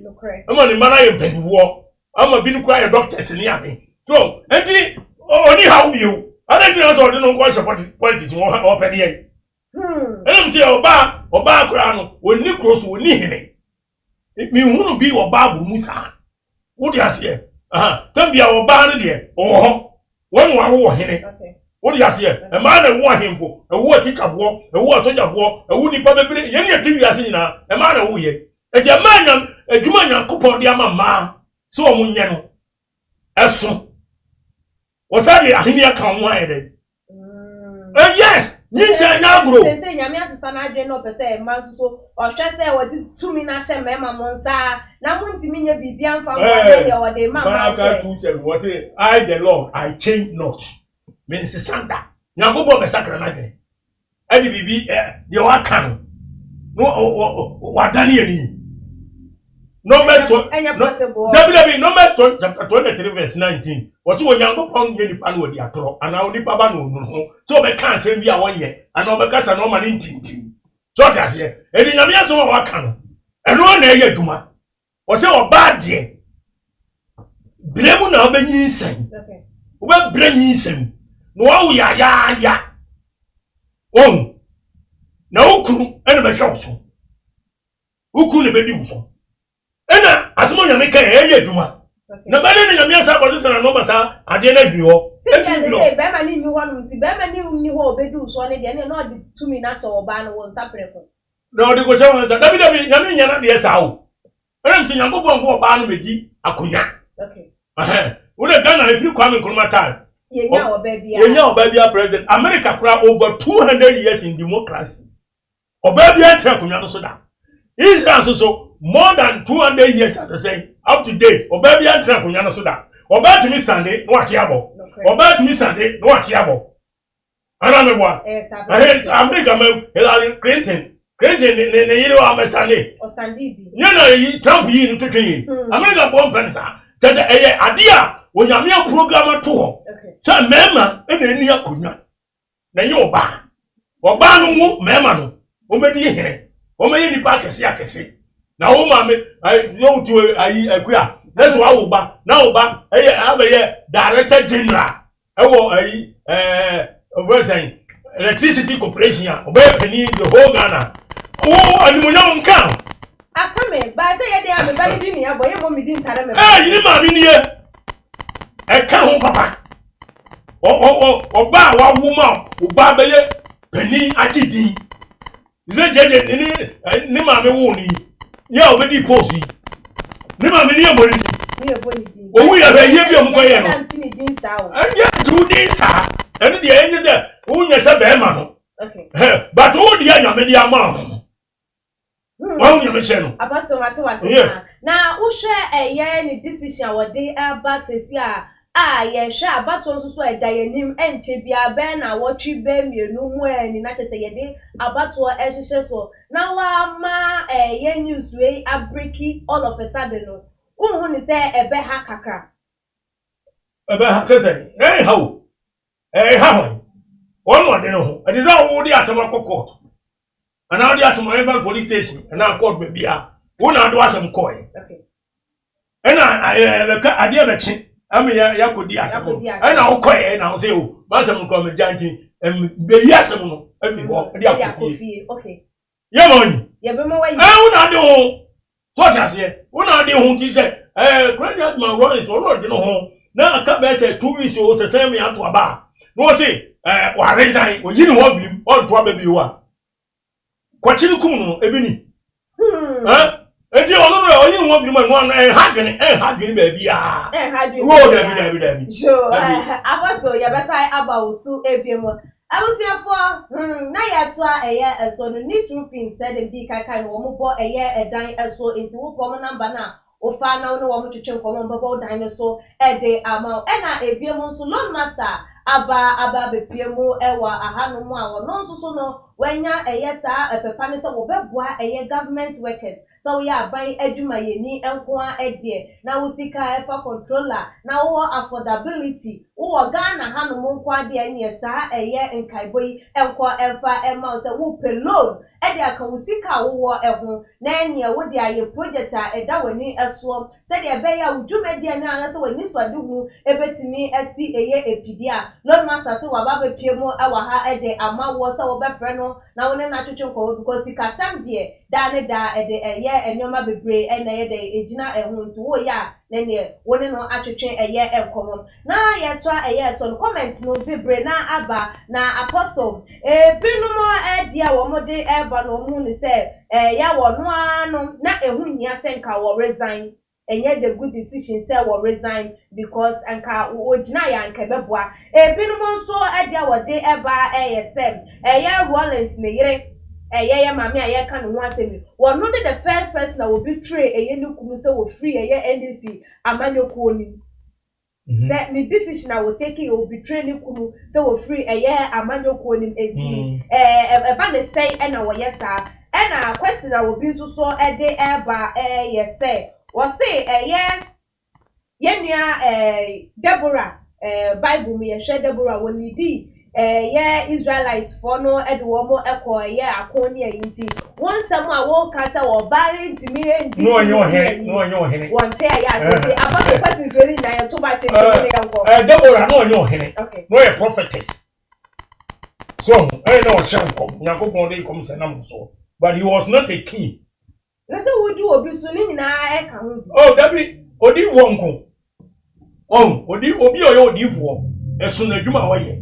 ɛma ne mma no ayɛ mpanyinfoɔ ama bi no kura yɛ doctors ne ade so eti ɔni haw bio ɔne gyina sɛ ɔde no nkɔ hyɛ politics mu ɔpɛ deɛ ɛnam sɛ ɔbaa koraa no ɔni kuro so ɔni hene mihunu bi wɔ Bible mu saa wode aseɛ tam bia ɔbaa no deɛ ɔwɔ hɔ wɔn na wawo wɔ hene wode aseɛ mmaa na ɛwo ahemfo ɛwo atikyafoɔ ɛwo asogyafoɔ ɛwo nipa bebree yɛn yɛ te wiase nyinaa mmaa na ɛwo yɛ eti mmaa nyam adwuma Nyankopɔn de ama mmaa sɛ wɔn nyɛ no ɛso wɔsa de ahenni aka wɔn ayɛ dɛ. Yes, nyinsɛn nyɛ agorɔ. Sɛ Nyame asesa n'adwene na ɔpɛ sɛ mma nso so ɔhwɛ sɛ wɔde tumi no ahyɛ mmarima mo nsa na montumi nyɛ biribi amfa mmoa ne deɛ wɔde ma mmaa so. Malachi 2:7 wɔ sɛ I the Lord I change not. Me nsesa da. Nyankopɔn bɛsakra n'adwene. Ɛde biribi deɛ waka no na wadane ani. Numbers dabi dabi Numbers chapter 23 verse 19 wɔsi wɔ Nyankopɔn nyɛ nipa no wɔdi atorɔ anaa onipa ba na onuru ho sɛ ɔbɛka asɛm bi a wɔnyɛ anaa ɔbɛkasa na ɔma ne ntintim sɛ ɔte aseɛ ɛdi Nyame asɛm a waka no ɛno na ɛyɛ adwuma wɔsɛ ɔbaa deɛ brɛ mu na ɔbɛnyinsɛn wobɛbrɛ nyinsɛn na wawo yayaaya wɔn na wo kunu ɛna bɛhwɛ wo so wo kunu na bɛdi wo so ɛna asɛm a Nyame ka ɛyɛ adwuma na bɛne ne Nyame asa akɔsesa na nɔma saa adeɛ no afiri hɔ. Sɛ bɛrima ne nni hɔ nom nti bɛrima ne nni hɔ a ɔbɛdi wo soɔ no deɛ ne na ɔde tumi no ahyɛ ɔbaa no wɔ nsa prɛko na ɔde kɔhyɛ wɔn nsa. Dabi dabi, Nyame nyɛ n'adeɛ saa o. Ɛnam sɛ Nyankopɔn nko ɔbaa no bɛdi akonnwa wode Ghana ɛfiri Kwame Nkrumah time yɛnya ɔbaa biara president. America koraa over 200 years in democracy ɔbaa biara tena akonnwa no so da. Israel nso so more than 200 years asɛsɛn up to date ɔbaa biara tena akonnwa no so da. Ɔbaa tumi sande na wate abɔ, ɔbaa tumi sande na wate abɔ ana meboa ɛhɛ America ma Hillary Clinton ne yere wa amɛsande nye na yi Trump yi no twetwe yi America bɔ mpɛn saa kyɛ sɛ ɛyɛ ade a Onyame program ato hɔ sɛ mmarima ɛna ɛni akonnwa na ɛnyɛ ɔbaa. Ɔbaa no ngo mmarima no wɔbɛdi hene, wɔbɛyɛ nipa akɛse akɛse na wo maame ayi na wotu ayi akua na sɛ wawo ba na wo ba ɛyɛ abɛyɛ director general ɛwɔ ayi ɔbɛsɛn electricity corporation a ɔbɛyɛ panin the whole Ghana wo animuonyam nka. Aka me ba sɛ yɛ de a me ba ne di ne abɔ yɛ mmɔ me di ntare me ba. Yini maame nie ɛka ho papa ɔba a wawo ma ɔba bɛyɛ panin agye din sɛ gyegye ne maame wo ne yi yɛ a ɔbɛdi post yi ne maame ne yɛ bɔ ne din owu yɛ hwɛ yie bi a ɔmo kɔyɛ no ɛnyɛ nti wo din saa ɛno deɛ ɛnyɛ sɛ wonyɛ sɛ bɛrima no but wo deɛ Nyame de ama wo no wɔn Nyame hyɛ no. Apostle mate wase. Yes. Na wohwɛ ɛyɛ ne decision a wɔde aba sɛsi a yɛhwɛ abatoɔ nso so a ɛda yɛn anim ɛnkyɛ biara bɛyɛ na wɔtwe bɛyɛ mmienu mu ɛni na kyerɛ sɛ yɛde abatoɔ ɛhyehyɛ so na wama ɛyɛ news wei abreak all of a sudden no wohu ne sɛ ɛbɛha kakra. Ɛbɛ ha sɛ sɛ ɛnha o, ɛnha hɔn. Wɔn na ɔde ne ho. Ɛte sɛ wode asɛm akɔ court. Anaa wode asɛm ɛmfa police station anaa court baabi a wo na ade asɛm kɔɛ. Ɛna ɛbɛka adeɛ bɛkye ama yɛ yɛakɔdi asɛm no. Ɛna wokɔɛ na wo sɛ o, m'asɛm no koraa magya nti bɛyi asɛm no afiri hɔ de akɔ fie. Yɛma ɔnyi. Ɛɛ wo na ade ho. So ɔte aseɛ? Wo na ade ho ti sɛ ɛɛ kura ni aduma Lawrence ɔno ɔde ne ho na aka bɛyɛ sɛ 2 weeks o sɛ sɛn mi ato aba a na wɔsi ɛɛ waresign oyi ne ho abirim ɔnto aba bi o a kɔkye ne kum no ebi ni. Ɛɛ eti ɔno no ɔyi ne ho abirim ɛno ano ɛnha dwene ɛnha dwene baabi a. Ɛnha dwene. Wo dabi dabi dabi. So Apostle, yɛbɛsan aba wo so ebien mu. Abusuafoɔ, na yɛtoa ɛyɛ ɛso no, Neat Roofing sɛ dem dii kankan no wɔn bɔ ɛyɛ ɛdan ɛso, nti wopɔ wɔn number no a, wofa na wo ne wɔn twetwe nkɔmmɔ, wɔn bɛbɔ wo dan no so ɛde ama wo. Ɛna ebien mu nso, Loan Master aba abɛpie mu ɛwɔ ahanom a wɔn nso so no wɔanya ɛyɛ saa ɛpɛpa ne sɛ wɔbɛboa ɛyɛ government workers. Sɛ woyɛ aban adwumayɛni nko a ɛdeɛ na wo sika ɛfa controller na wowɔ affordability, wowɔ Ghana hanom nko adeɛ, neɛ saa ɛyɛ nkaebɔ yi ɛnkɔ ɛmfa ɛma wo sɛ wopɛ loan ɛde aka wo sika a wowɔ ɛho na ɛneɛ wode ayɛ project a ɛda w'ani ɛsoɔ sɛdeɛ ɛbɛyɛ a wo dwumadie no anaasɛ w'ani so ade hu ɛbɛtumi asi ɛyɛ epidie a, Loan Master sɛ waba abɛpie mu ɛwɔ ha ɛde ama woɔ sɛ wɔbɛfrɛ no na wo ne no atwetwe nkɔmmɔ, because sikasɛm deɛ, daa ne daa ɛde ɛyɛ nneɛma bebree ɛna ɛyɛ dɛ egyina ɛho, nti woyɛ a na neɛ wo ne no atwetwe ɛyɛ nkɔmmɔ. Na yɛtoa ɛyɛ so no, comment no bebree na aba. Na Apostle, ebinom ɛdi a wɔn de ɛba no, wɔn hu ne sɛ ɛyɛ wɔn ara no na ehu hia sɛ nka wɔ resign, ɛnyɛ the good decision sɛ wɔ resign, because nka ogyina yɛ anka ɛbɛboa. Ebinom nso ɛde a wɔde ɛba ɛyɛ sɛ ɛyɛ Rollins ne yere, ɛyɛ yɛ maame a yɛka ne ho asɛm yi, wɔn no de the first person a obi tire ɛyɛ ne kunu sɛ wɔfiri ɛyɛ NDC amanyɔkuo nim sɛ ne decision a wɔtake yɛ obi tire ne kunu sɛ wɔfiri ɛyɛ amanyɔkuo nim. Eti ɛba ne sɛn ɛna wɔyɛ saa? Ɛna question a obi nso so ɛde ɛba ɛyɛ sɛ wɔse ɛyɛ yɛn nua Deborah, Bible mu yɛhwɛ Deborah, wɔ lead ɛyɛ Israelites foɔ no ɛde wɔn ɛkɔ ɛyɛ ako ne ɛyi, nti wɔn nsɛm a wɔka sɛ ɔbaa ntumi ndi Na ɔnyɛ ɔhene, na ɔnyɛ ɔhene. Wɔn te ɛyɛ ase Apostle, questions wei ni nyinaa yɛn to ba kyɛnkyɛn ne yɛn kɔ. Deborah na ɔnyɛ ɔhene. Na ɔyɛ prophetess so ɛyɛ na ɔhyɛ nkɔm, Nyankopɔn de nkɔm hyɛ nam so, but he was not a king. Na sɛ wodi obi so ne nyinaa ɛka ho bi. Oh dabi, odiifoɔ nko ɔn odi obi a ɔyɛ odiifoɔ ɛso n'adwuma a ɔyɛ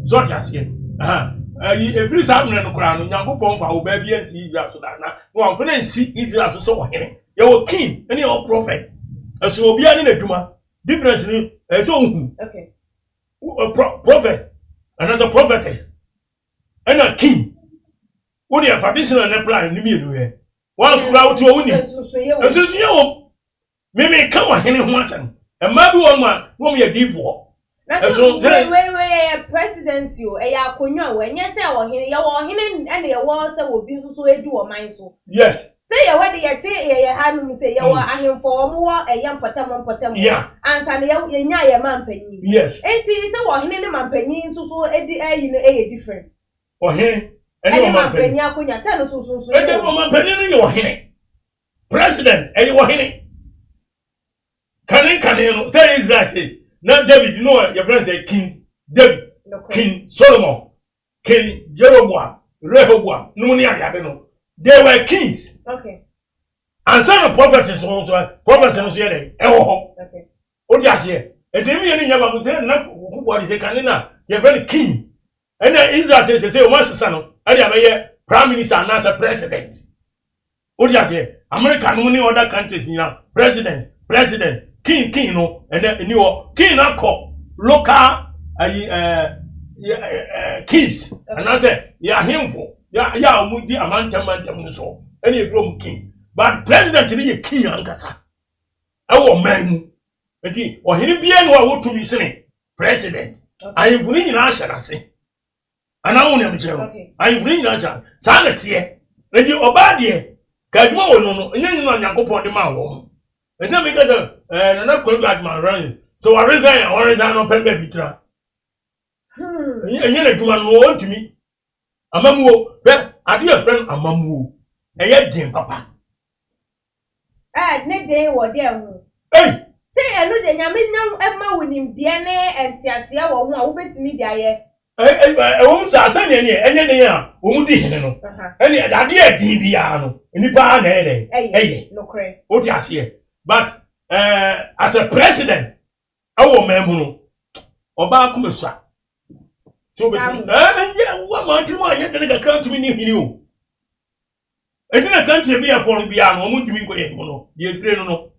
so ɔte aseɛ. Ɛyi efiri saa mmerɛ no koraa no, Nyankopɔn fa ɔbaa bi ansi Israel so da na wɔn na nsi Israel so sɛ ɔhene. Yɛwɔ king ɛne yɛwɔ prophet, ɛso obiara ne n'adwuma difference ni ɛsɛ ohu. Prophet anaasɛ prophetess ɛna king, wode ɛfa dictionary ne plan ne mmienu yɛ wɔn so koraa wote wɔn nim Nsunsunyɛ wɔ. Nsunsunyɛ wɔ mímí ka wɔ hene ho asɛm. Mmaa bi wɔ mu a wɔn yɛ diifoɔ. Na Ɛso sɛ wei wei wei yɛ presidency o, ɛyɛ akonnwa o, ɛnyɛ sɛ ɔhene. Yɛwɔ ɔhene ɛna yɛwɔ sɛ obi nso so edi ɔman so. Sɛ yɛwɔ de yɛte yɛyɛ ha nom sɛ yɛwɔ ahemfo a wɔn wɔ ɛyɛ mpɔtam mpɔtam ansa na yɛ yɛnya yɛ ma mpanyin. Nti sɛ ɔhene ne ma mpanyin nso so edi ɛyi no ɛyɛ different. Ɔhene ɛne ɛne ma ɔman panyin mpanyin akonnwa sɛ no so nso nso. Ɛdɛ ɔman panyin no yɛ ɔhene, president ɛyɛ ɔhene. Kane kane no sɛ Israel sɛ na David no yɛfrɛ no sɛ King David, King Solomon, King Jeroboam, Rehoboam no ne adeade no, they were kings. Ansa na prophets no nso, prophets no nso yɛ dɛ ɛwɔ hɔ. O ti aseɛ? Eti ne mmienu nyɛ baako sɛ na kuku ade sɛ kane na yɛfrɛ no king, ɛna Israel sɛ wɔn asesa no ɛde abɛyɛ prime minister anaasɛ president. O ti aseɛ? America no ne other countries nyina, president, president, king, king no ɛnɛ ɛni hɔ. King na kɔ local ayi ɛɛ ɛɛ kings anaasɛ yɛ ahemfo yɛ a wɔn di amantam mantam no so ɛna ebi wɔn king, but president no yɛ king ankasa ɛwɔ ɔman mu. Nti ɔhene biara ni hɔ a wotumi sene president. Ahemfo no nyinaa hyɛ n'ase anaa wɔn nea mekyerɛ no? Ahemfo no nyinaa hyɛ saa na teɛ. Nti ɔbaa deɛ ka adwuma wɔ no nyɛ nyina Nyankopɔn de maa wɔn. Nti na meka sɛ Nana Kwadu Agyeman Rawlings Sɛ wɔresign a wɔresign no ɔpɛ baabi tena. Ɛnyɛ n'adwuma no ɔntumi. Amamuo hwɛ adeɛ a yɛfrɛ no amamuo ɛyɛ den papa. Ɛɛ ne den wɔ dɛ ho. Ei! Sɛ ɛno deɛ nyame nya ma wo nimdeɛ ne nteaseɛ wɔ ho a wobɛtumi de ayɛ. Ɛwɔ mu saa sɛdeɛ neɛ ɛnyɛ den a wɔn di hene no ɛne adeɛ a ɛden biara no nipa ara na ɛyɛ dɛn ɛyɛ wote aseɛ but uh, as a president ɛwɔ ɔman mu no ɔbaa koma sua so wobɛtumi ɛyɛ wama ntiri mu anyɛ dene kakra ntumi ne hene o ɛnti na country bi yɛ fɔno biara no wɔn ntumi nkɔ yɛn mu no deɛ efire no no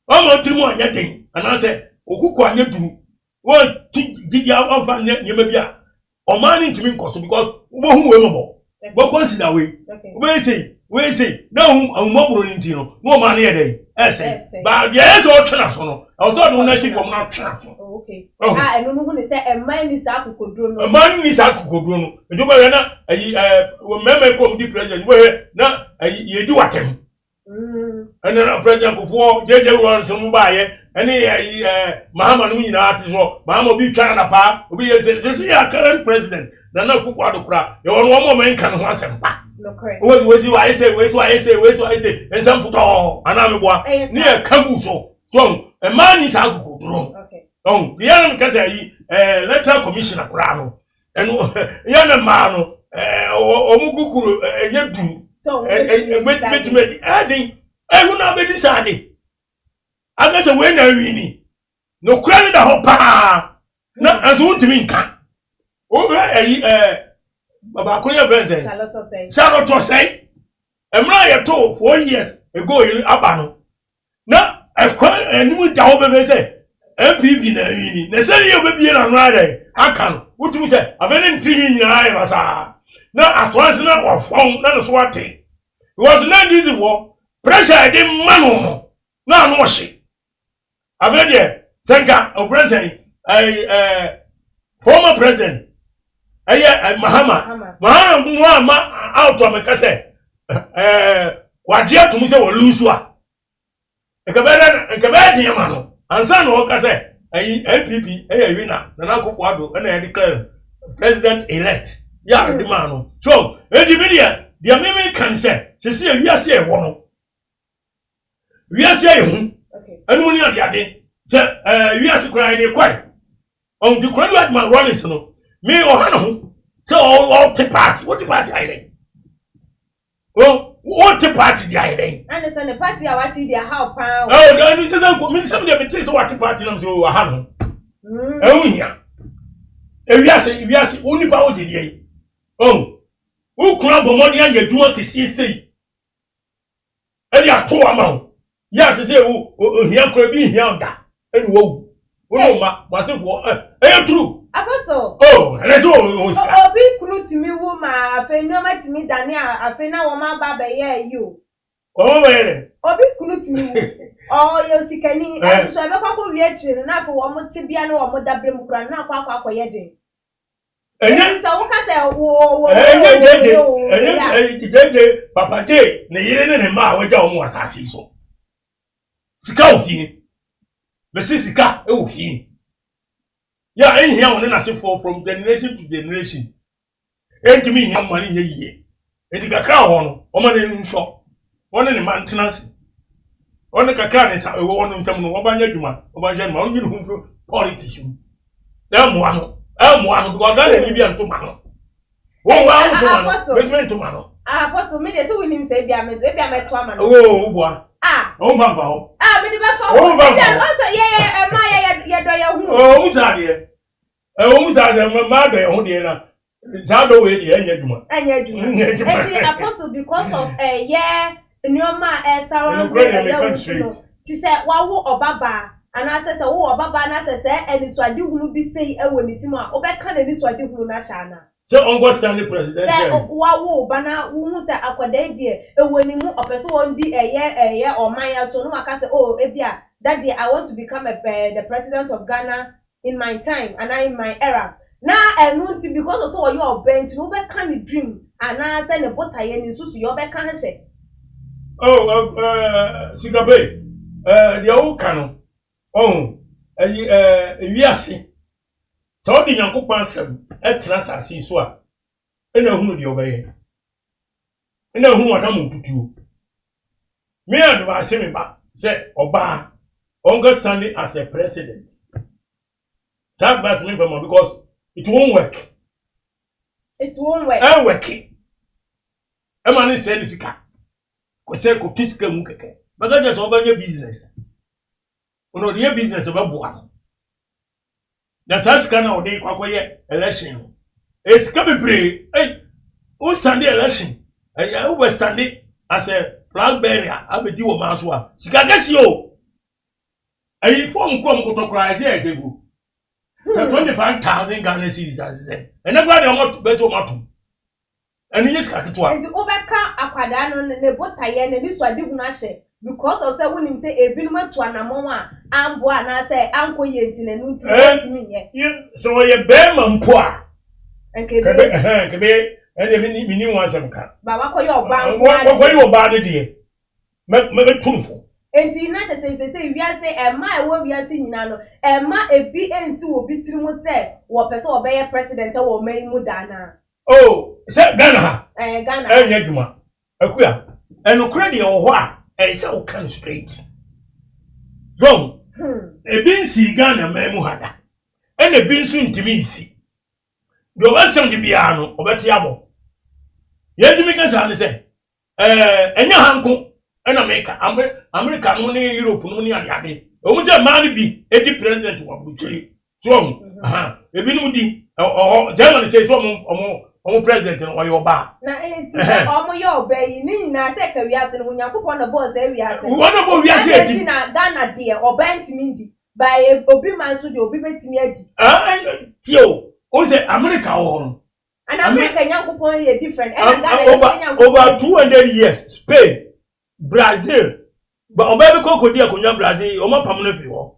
wɔn tiri mu anyɛ den anaasɛ okoko anyɛ duru wɔn ti didi afa nyɛ nneɛma bi a ɔman no ntumi nkɔ so because wobɛhu wei mɔbɔ wobɛ consider wei wobɛyɛ sei wei sei na ohun ahumɔborɔ no nti no na ɔman no yɛ dɛn ɛsɛn ba deɛ ɛyɛ sɛ ɔtwe n'aso no ɛwɔ sɛ ɔde wɔn asi fam na ɔtwe n'aso. A ɛno no hu ne sɛ mmaa ni saa akokoduro no. Mmaa ni saa akokoduro no nti wobɛhwɛ na ayi ɛɛ mmarima yi kɔ wɔn di president wobɛhwɛ na ayi yɛdi watɛm. Ɛna na president Kufuor JJ Rawlings mu baayɛ ɛne ɛyi ɛɛ Mahama no nyinaa te so Mahama obi twa na paa obi yɛ sɛ sɛ yɛ current president Nana Akufo Addo kora yɛ wɔn wɔn wɔn nka ne ho asɛm pa wɔsi wɔsi wɔayɛ sɛ wɔsi wɔayɛ sɛ wɔsi wɔayɛ sɛ nsɛm putɔɔ anaa meboa ne yɛ ka gu so so mmaa ni saa akokoduro ɔn deɛ yɛn kasa yi ɛɛ electoral commissioner koraa no ɛno yɛn na mmaa no ɛɛ wɔn kukuru ɛnyɛ duru ɛbɛtumi adi ɛden ɛhu na abɛdi saa de akasɛ wei na awi ni nokura no da hɔ paa na nso wontumi nka wohwɛ ɛyi ɛɛ baako yɛ fɛn sɛ Charlotte Osei mmerɛ a yɛtoo 4 years ago yi aba no na ɛkwan anim da hɔ bɛbɛ sɛ NPP na awi ni na sɛ yɛ obɛbie n'ano ayɛ dɛ aka no wotumi sɛ afei ne ntiri nyinaa yɛ basaa na atoa se na wafɔn na ne so ate because na NDC foɔ pressure a yɛde ma no no na ano ɔhye. Afei deɛ sɛ nka ɔpresident ɛɛ ɛɛ former president ɛyɛ Mahama Mahama mu ama out a mɛka sɛ ɛɛ wagye atum sɛ wɔlusu a nka bɛyɛ dɛ nka bɛyɛ deɛ ma no ansa na ɔka sɛ ɛyi NPP ɛyɛ winner Nana Akufo Addo ɛna yɛ declare president elect yɛ a ɛde maa no so edi mi deɛ deɛ mímí kan sɛ sisi ewiase ɛwɔ no. Wiase ayɛ hu ɛnum ne adeade sɛ ɛɛ wiase koraa yɛde kɔe ɔn di kura bi aduma Rawlings no mi ɔha ne ho sɛ ɔte paati wote paati ayɛ dɛ o wote paati di ayɛ dɛ. Ɛne sɛ ne paati a wate di aha paa. Ɛwɔ dɛ ɛni sɛ sɛ mi nsɛm deɛ mi te sɛ wate paati nam sɛ o aha no ɛho hia ewiase wiase wo nipa wo gye deɛ yi ɔn wo kura bɔ mmɔden ayɛ adwuma kɛseɛ sei. Ɛde ato ama wo yɛ ase sɛ wo ohia kora bi nhia da ɛne wawu wo ne mma mo asefoɔ ɛyɛ true. Apostle. Oh, ɛnɛ sɛ o sika. Obi kunu tumi wu ma afei nneɛma tumi dane a afei na wɔn aba abɛyɛ ayi o. Wɔn bɛyɛ dɛ. Obi kunu tumi wu ɔyɛ osikani ɛnso so ɛbɛkɔ akɔ wie akyire no na afei wɔn tebea ne wɔn dabere mu kura no na akɔ akɔ akɔyɛ den. Ɛnyɛ sɛ woka sɛ wo wo ɛnyɛ gyegye ɛnyɛ gyegye papa gye ne yere ne ne mma a wɔagya wɔn wɔ asase yi so sika wɔ fie bɛsi sika wɔ fie yɛ a ɛnhia wɔn ne n'asefoɔ from generation to generation ɛntumi nhia mma ne nyɛ yie eti kakra wɔ hɔ no wɔn ne nsɔ wɔn ne ne mma ntena ase wɔn ne kakra ne nsa ɛwɔ wɔn nsam no wɔn ba nyɛ adwuma wɔn ba nyɛ adwuma wɔn nyɛ ne ho mfiri politics mu. Ɛmmoa no ɛmmoa no because Ghana ni bi a ntoma no wɔn wɔn awo ntoma no mesime ntoma no. Apostle mi de sɛ wonim sɛ ebia me ebia mɛto ama no. Oo wobua. Ah. Wɔn fa nfa hɔ. Ah mi de bɛ fa hɔ. Wɔn fa nfa hɔ. Ɔsɛ yɛ yɛ ɛma yɛ yɛ yɛ dɔ yɛ ho. Oo wɔn saa deɛ ɛwɔ mu saa deɛ mmaa dɔ yɛ ho deɛ na saa dɔ wei deɛ ɛnyɛ adwuma. Ɛnyɛ adwuma. Ɛnyɛ adwuma. Eti apostle because of ɛyɛ nneɛma a ɛsara ɛyɛ wo ti no ti sɛ wawo ɔbabaa anaasɛ sɛ wowɔ ɔbabaa na sɛ sɛ anisoadehunu bi sei wɔ ne ti mu a wobɛka n'anisoadehunu no ahyɛ anaa? Sɛ ɔnkɔ stand president. Sɛ wawo ba na wohu sɛ akwadaa yi deɛ ɛwɔ ne mu ɔpɛ sɛ ɔndi ɛyɛ ɛyɛ ɔman yɛ so na waka sɛ oh ebi a that day I want to become a, uh, the president of Ghana in my time anaa in my era na ɛno nti because of sɛ ɔyɛ ɔbaa nti no wobɛka ne dream anaasɛ ne botaeɛ ne nsusuiɛ wobɛka ahyɛ. Oh, uh, uh, Sikape, uh, deɛ woka no, oh, Ɛyi ɛɛ ewiase sɛ ɔde Nyankopɔn asɛm ɛtena asase yi so a ɛna ehunu deɛ ɔbɛyɛ ɛna ehunu ɔnam ntutuo. Me advise me ba sɛ ɔbaa ɔnka standing as a president. Saa advice me fɛ ma because it won't work. It won't work. Ɛwɛke. Ɛma ne sɛ ne sika. Kɔsɛ kɔtu sika mu kɛkɛ. Bɛka kyerɛ sɛ ɔbɛnyɛ business. Ɔno ɔde yɛ business ɔbɛboa no. Na saa sika na ɔde kɔ akɔyɛ election no. Ɛyɛ sika bebree. Ɛy, wo stande election. Ɛyɛ wobɛ stande as a flag bearer abɛdi wɔ maa so a. Sika kɛseɛ o. Ɛyi fɔm kura mu kɔtɔ koraa ɛsɛ ɛsɛ gu. Sɛ 25,000 Ghana cedis ase sɛ. Ɛnɛ koraa deɛ ɔmo bɛsɛ ɔmo atom. Ɛno nyɛ sika ketewa. Nti wobɛka akwadaa no ne botaeɛ ne ne suadehunu ahyɛ because of sɛ wonim sɛ ebinom atu anammɔn a amboa anaasɛ ankɔ yie nti na ɛno nti wɔntumi nyɛ. Sɛ ɔyɛ bɛrima mpo a. Nkebe. Nkebe ɛdeɛ mi ni wɔn asɛm ka. Ba wakɔyɛ ɔbaa nko ara. Wakɔyɛ ɔbaa no deɛ mɛ mɛ mɛ tu no fo. Nti na kyerɛ sɛ sɛ wiase ɛma ɛwɔ wiase nyinaa no ɛma ebi nsi wɔ bi tiri mu sɛ wɔpɛ sɛ wɔbɛyɛ president wɔ ɔman yi mu daa naa. Oh, sɛ Ghana ha. Ɛɛ Ghana. Ɛnyɛ adwuma. Akuya, ɛnokorɛ deɛ wɔ hɔ a, ɛyɛ sɛ woka no straight. So, ebi nsi Ghana man mu ha da. Ɛna ebi nso ntumi nsi. Deɛ ɔbɛsɛm de biara no, ɔbɛte abɔ. Yɛntumi ka saa ne sɛ, ɛɛ ɛnyɛ ha nko ɛna meka Amerika no ne Europe no ne adeade. Ɛwɔ mu sɛ mmaa no bi edi president wɔ aburukyiri. So ɔmo ebinom di ɔhɔ Germany sɛ sɛ ɔmo ɔmo ɔmo president no ɔyɛ ɔbaa. Na nti sɛ ɔmo yɛ ɔbaa yi ne nyinaa sɛ ka wiase no Onyankopɔn na bɔɔ saa wiase. Wɔn na bɔ wiase eti. Ɛna na Ghana deɛ ɔbaa ntumi ndi ba obi man so deɛ obi bɛtumi adi. Tie o, o sɛ America wɔ hɔ no. And America Nyankopɔn yɛ different. Ɛna Ghana yɛ sɛ Nyankopɔn. Over 200 years, Spain, Brazil, ba ɔbaa bi kɔ kɔdi akonnwa Brazil, ɔmo apam no firi hɔ.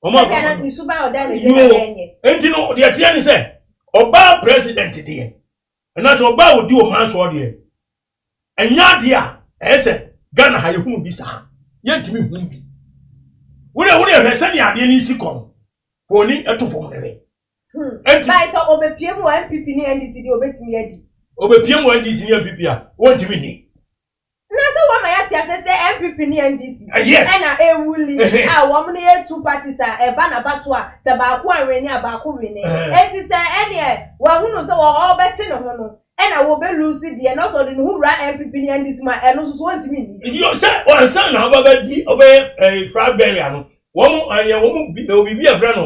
Ɔmo apam no. Suban ɔda ne de na ɛnyɛ. Nti no deɛ teɛ ne sɛ ɔbaa president deɛ ɛna sɛ ɔbaa odi ɔman soɔ deɛ ɛnyɛ adeɛ a ɛyɛ sɛ Ghana ha yɛhunu bi saa, yɛntumi hunu bi. Wode wode hwɛ sɛdeɛ adeɛ no si kɔ no, wɔni ɛto fam ne hwɛ. Enti báyìí sɛ obepie mu wɔ NPP ne NDC deɛ obetumi adi. Obepie mu wɔ NDC ne NPP a, wɔntumi ni. Na sɛ wɔn ma yɛate ase sɛ NPP ne NDC Yes. ɛna ewuli a wɔn no yɛ two parties a ɛba n'abato a sɛ baako awene a baako wene. Eti sɛ ɛneɛ wɔahunu sɛ wɔ ɔbɛte ne ho no ɛna wɔbɛ lose deɛ na ɔsɔ de ne ho wura NPP ne NDC mu a ɛno nso so wɔntumi nni. Yo, sɛ ɔnsa na ɔba bɛ di ɔbɛyɛ flag bearer no, wɔn ɛyɛ wɔn bi ɛwɔ biribi a ɛfrɛ no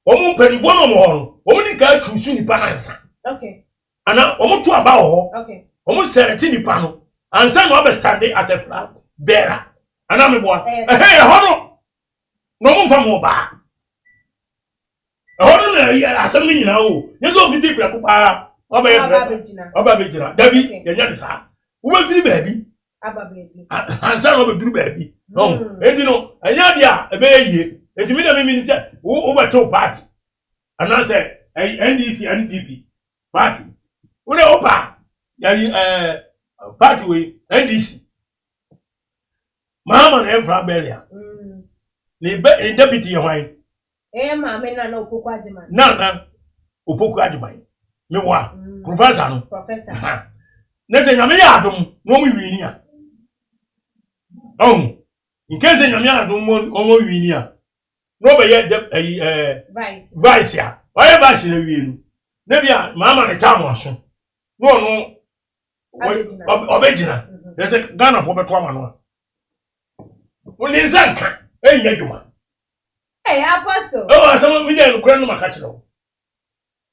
wɔn mpanimfoɔ no wɔn hɔ no, wɔn ni ka atu nipa nansa ana wɔn to aba wɔ hɔ. Wɔn sɛrɛti nipa no ansa na ɔbɛ stand as a flag bearer ana mi boa ɛhɛn ɛhɔ no na wɔn nfa mu ɔbaa ɛhɔ no na ɛyɛ asɛm no nyinaa o. Nyɛ sɛ ofiti prɛko paa ɔbɛyɛ prɛko ɔba bɛgyina dabi, yɛnyɛ ne saa. Wobɛfiri baabi ansa na ɔbɛduru baabi ɔn. Eti no ɛnyɛ adeɛ a ɛbɛyɛ yie. Eti mi na mi mi sɛ wo wobɛtew party anaasɛ ɛyɛ NDC, NPP party wo de wopa yɛyi party wei NDC Mahama na ɛfra bɛɛlia ne bɛ ne deputy yɛ hwan? Ɛyɛ maame Nana Opoku Agyeman. Nana Opoku Agyeman mewa professor no. Professor. Ne sɛ Nyame yɛ adom na wɔn wini a ɔn nke sɛ Nyame yɛ adom wɔn wini a na ɔbɛyɛ dɛ ɛyi Vice. Vice a ɔyɛ vice na wie no ne bi a Mahama ne taa mo aso na ɔno ɔbɛgyina yɛ sɛ Ghana fo bɛto ama no a wɔn ne nsa nka ɛnyɛ adwuma. Hey, Apostle. Ɛwɔ asɛm mi deɛ nukura no ma ka kyerɛ wo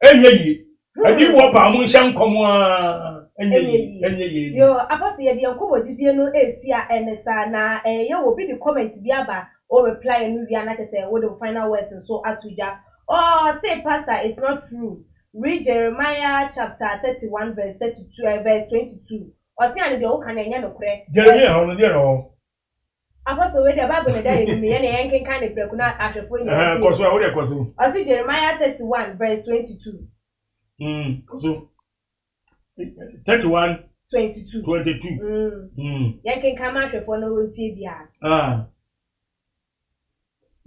ɛnyɛ yie ɛdi wɔ paa mo nhyɛ nkɔm aa ɛnyɛ yie, ɛnyɛ yie. Yo, Apostle, yɛde yɛn nkɔmmɔ gyidie no esi a ɛne saa na ɛyɛ wɔ bi de comment bi aba o reply no wia na kyerɛ sɛ wode wo final words nso ato dwa. Oh, say pastor, it's not true. Read Jeremiah chapter 31 verse 32, verse 22. Ɔsi ani deɛ woka no ɛnyɛ nokorɛ. Jeremia hɔ no deɛ na ɔwɔ. Apostle, wei deɛ Bible na ɛda yɛn anim yɛn na yɛn kenkan ne prɛko na ahwɛfoɔ nyinaa Ɛhɛn, kɔ so a wode kɔ so. Ɔsi Jeremiah 31 verse 22. Kɔ so. 31 22. 22. Yɛn kenkan ma ahwɛfoɔ no wɔntie biara. Ah.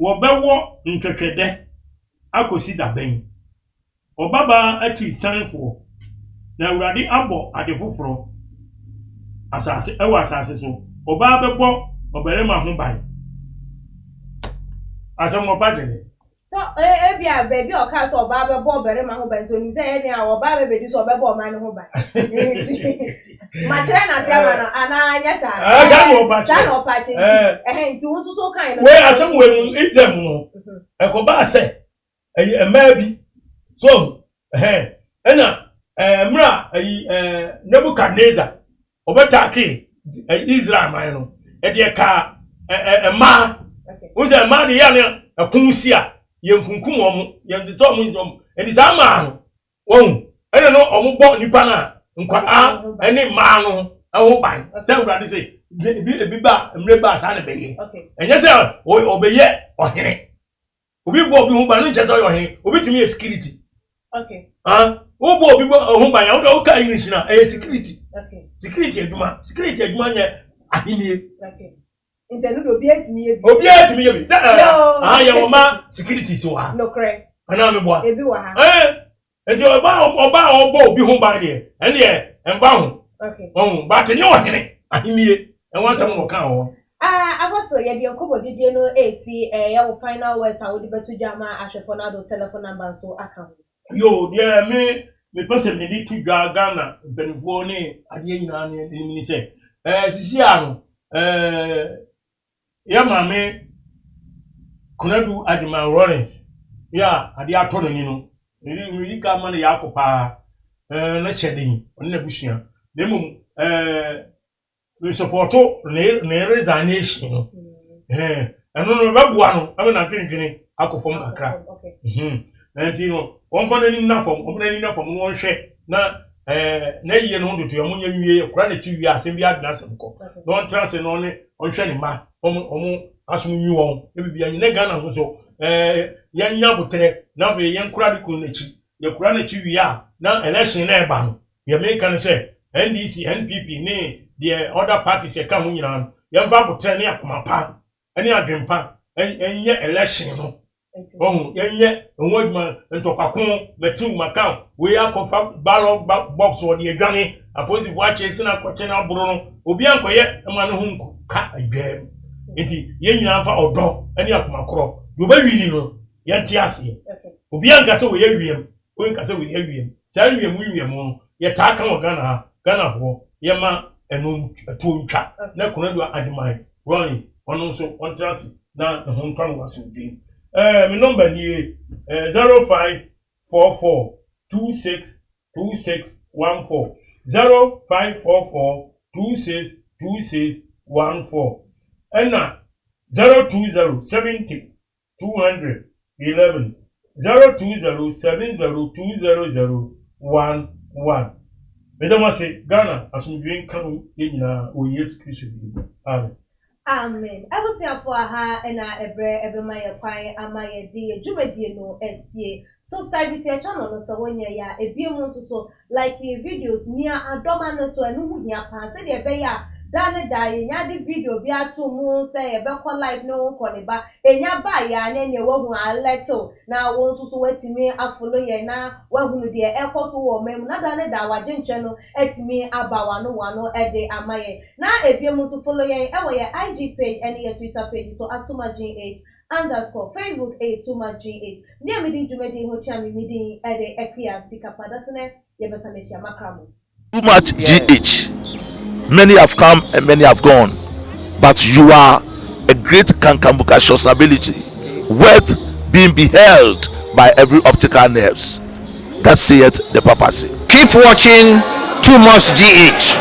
Wɔbɛwɔ ntwɛtwɛdɛ akɔsi da bɛn? Ɔbabaa akyirisanfoɔ, na Awurade abɔ ade foforɔ asase wɔ asase so. Ɔbaa bɛbɔ ɔbarima ho ban. Asɛm ɔpa kyerɛ dɛ. Sɛ ebi a baabi a ɔkaa sɛ ɔbaa bɛbɔ ɔbarima ho ban nti onim sɛ ɛyɛ nea ɔbaa bɛbɛdi so ɔbɛbɔ ɔman no ho ban. Nti makyerɛ n'ase ama no anaa nyɛ saa. Ɛɛ saa na ɔpa kyerɛ. Saa na ɔpa kyerɛ nti ɛhɛn nti wo nso so kan no. Wei asɛm wei no Israel mu no ɛkɔbaa sɛ ɛyɛ mmaa bi so ɛhɛn ɛna ɛɛ mmerɛ a ɛyi ɛɛ Nebukadnezar ɔbɛtaake Israel man no ɛde ɛkaa ɛɛ mmaa n sɛ mmaa de yɛ ne ɛko si a yɛn kunkum wɔn yɛn tetɛ wɔn ntɔm ɛde saa mmaa no wɔn ɛna no wɔn bɔ nipa no a nkwadaa ɛne mmaa no ɛho ban sɛ awurade sɛ ebi ebi ba mmerɛ ba saa na ɛbɛyɛ ɛnyɛ sɛ ɔbɛyɛ ɔhene. Obi bɔ obi ho ban no nkyerɛ sɛ ɔyɛ ɔhene. Obi tumi yɛ security. Okay. Ah, wobɔ obi bɔ ho ban a wode woka English na ɛyɛ security. Okay. Security adwuma. Security adwuma nyɛ ahennie. Okay. Nti ɛno de obiara tumi yɛ bi. Obiara tumi yɛ bi. Sɛ ɛɛ ah yɛ wɔ ma security si wɔ ha. Nokorɛ. Anaa meboa. Ebi wɔ ha. Ɛɛ nti ɔba ɔba a ɔbɔ obi ho ban deɛ ɛne deɛ ɛmfa ho ɔho but nyɛ ɔhene ahennie ɛho asɛm na ɔka wɔ. Ah, Apostle, yɛde yɛn nkɔmmɔdidie no resi ɛyɛ wo final words a wode bɛto dwa ama ahwɛfoɔ no ade wo telephone number nso aka ho. Yo, deɛ me mepɛ sɛ mede to dwa Ghana mpanimfoɔ ne adeɛ nyinaa ne anim ne sɛ ɛɛ sisi a no ɛɛ Yɛ maame Konadu Agyeman Rawlings yɛ a adeɛ atɔ n'ani no, medi ka ma no yɛ akɔ paa ɛɛ ne hyɛ den ɔne n'abusua. Na mmom ɛɛ mesupɔto ne ne resignation no. Ɛɛ ɛno no ɛbɛboa no ɛma n'adwendwene akɔ fam kakra. Nti no wɔmfa n'ani nna fam, wɔmfa n'ani nna fam na wɔnhwɛ na ɛɛ n'ayie no ho ntotoeɛ wɔn nyɛ nwie kora n'akyi wie asɛm bi adwene asɛm kɔ na ɔntena ase na ɔne ɔnhwɛ ne mma wɔn wɔn asom nwi wɔn na biribi anyi na Ghana nso so ɛɛ yɛnya abotrɛ na afei yɛn kora de kunu n'akyi yɛkora n'akyi wie a na election na ɛba no deɛ meka ne sɛ NDC NPP ne deɛ other parties yɛka ho nyinaa no yɛmfa abotrɛ ne akoma pa ne adwempa nyɛ election no ɔho yɛnyɛ ɛho adwuma ntɔkwako mɛtiw maka wei akɔfa ballot box wɔde adwane apolisifoɔ akyɛ sena akɔkyɛ no aboro no obi ankɔyɛ ma ne ho nka adwam nti yɛn nyinaa fa ɔdɔ ne akoma korɔ deɛ ɔbɛwini no yɛnte aseɛ obi anka sɛ wɔyɛ wiem Woi nka sɛ wei awiem. Saa nwiamu nwiamu no, yɛtaa ka wɔ Ghana ha. Ghanafoɔ, yɛma ɛno ɛtoɔ ntwa. Na Konadu Agyeman Ronnie, ɔno nso ɔntena ase na ne ho ntɔ no wɔ asomdwoe mu. Ɛɛ, me nɔmba nie, ɛɛ, 0544 26 26 14. 0544 26 26 14. Ɛna 020 70 211 020 70 200 11 Meda mo ase Ghana asomdwoe nka mo yɛn nyinaa wɔ Yesu Kristo din mu. Amen. Amen. Abusuafoɔ aha na ɛberɛ ɛbɛma yɛ kwan ama yɛde yɛ dwumadie no asie. Subscribe to yɛ channel no sɛ wonyɛ yɛ a. Ebiem nso so Like yɛn videos, mia adɔma no so, ɛno ho hia paa sɛdeɛ ɛbɛyɛ a daa ne daa yɛnya de video bi ato mu sɛ yɛbɛkɔ live ne wo nkɔ ne ba, ɛnya baeɛ a na ɛneɛ woahunu alert wo na wo nso so woatumi afollow yɛn na woahunu deɛ ɛrekɔ so wɔ ɔman mu na daa ne daa w'adwenkyerɛ no atumi aba w'ano w'ano de ama yɛn. Na ɛbiom nso follow yɛn wɔ yɛn IG page ɛne yɛn Twitter page so atomagh underscore Facebook ɛyɛ too much GH. Me a medi dwumadie yi ho kyea me me din de Akua Sikapa Dasenɛ yɛbɛsan ahyia makra mo. Too much GH many have come and many have gone but you are a great kankambukacious ability worth being beheld by every optical nerves that saith the papacy. Keep watching Too Much GH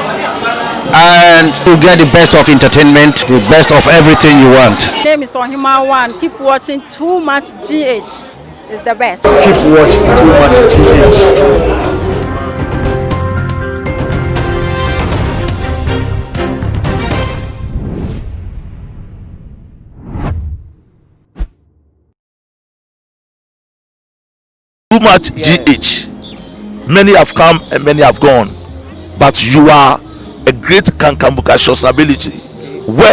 and you get the best of entertainment, the best of everything you want. Name is Ohima One. Keep watching Too Much GH. It's the best. Keep watching Too Much GH. Too much GH. Many have come and many have gone, but you are a great kankambukacious ability. Where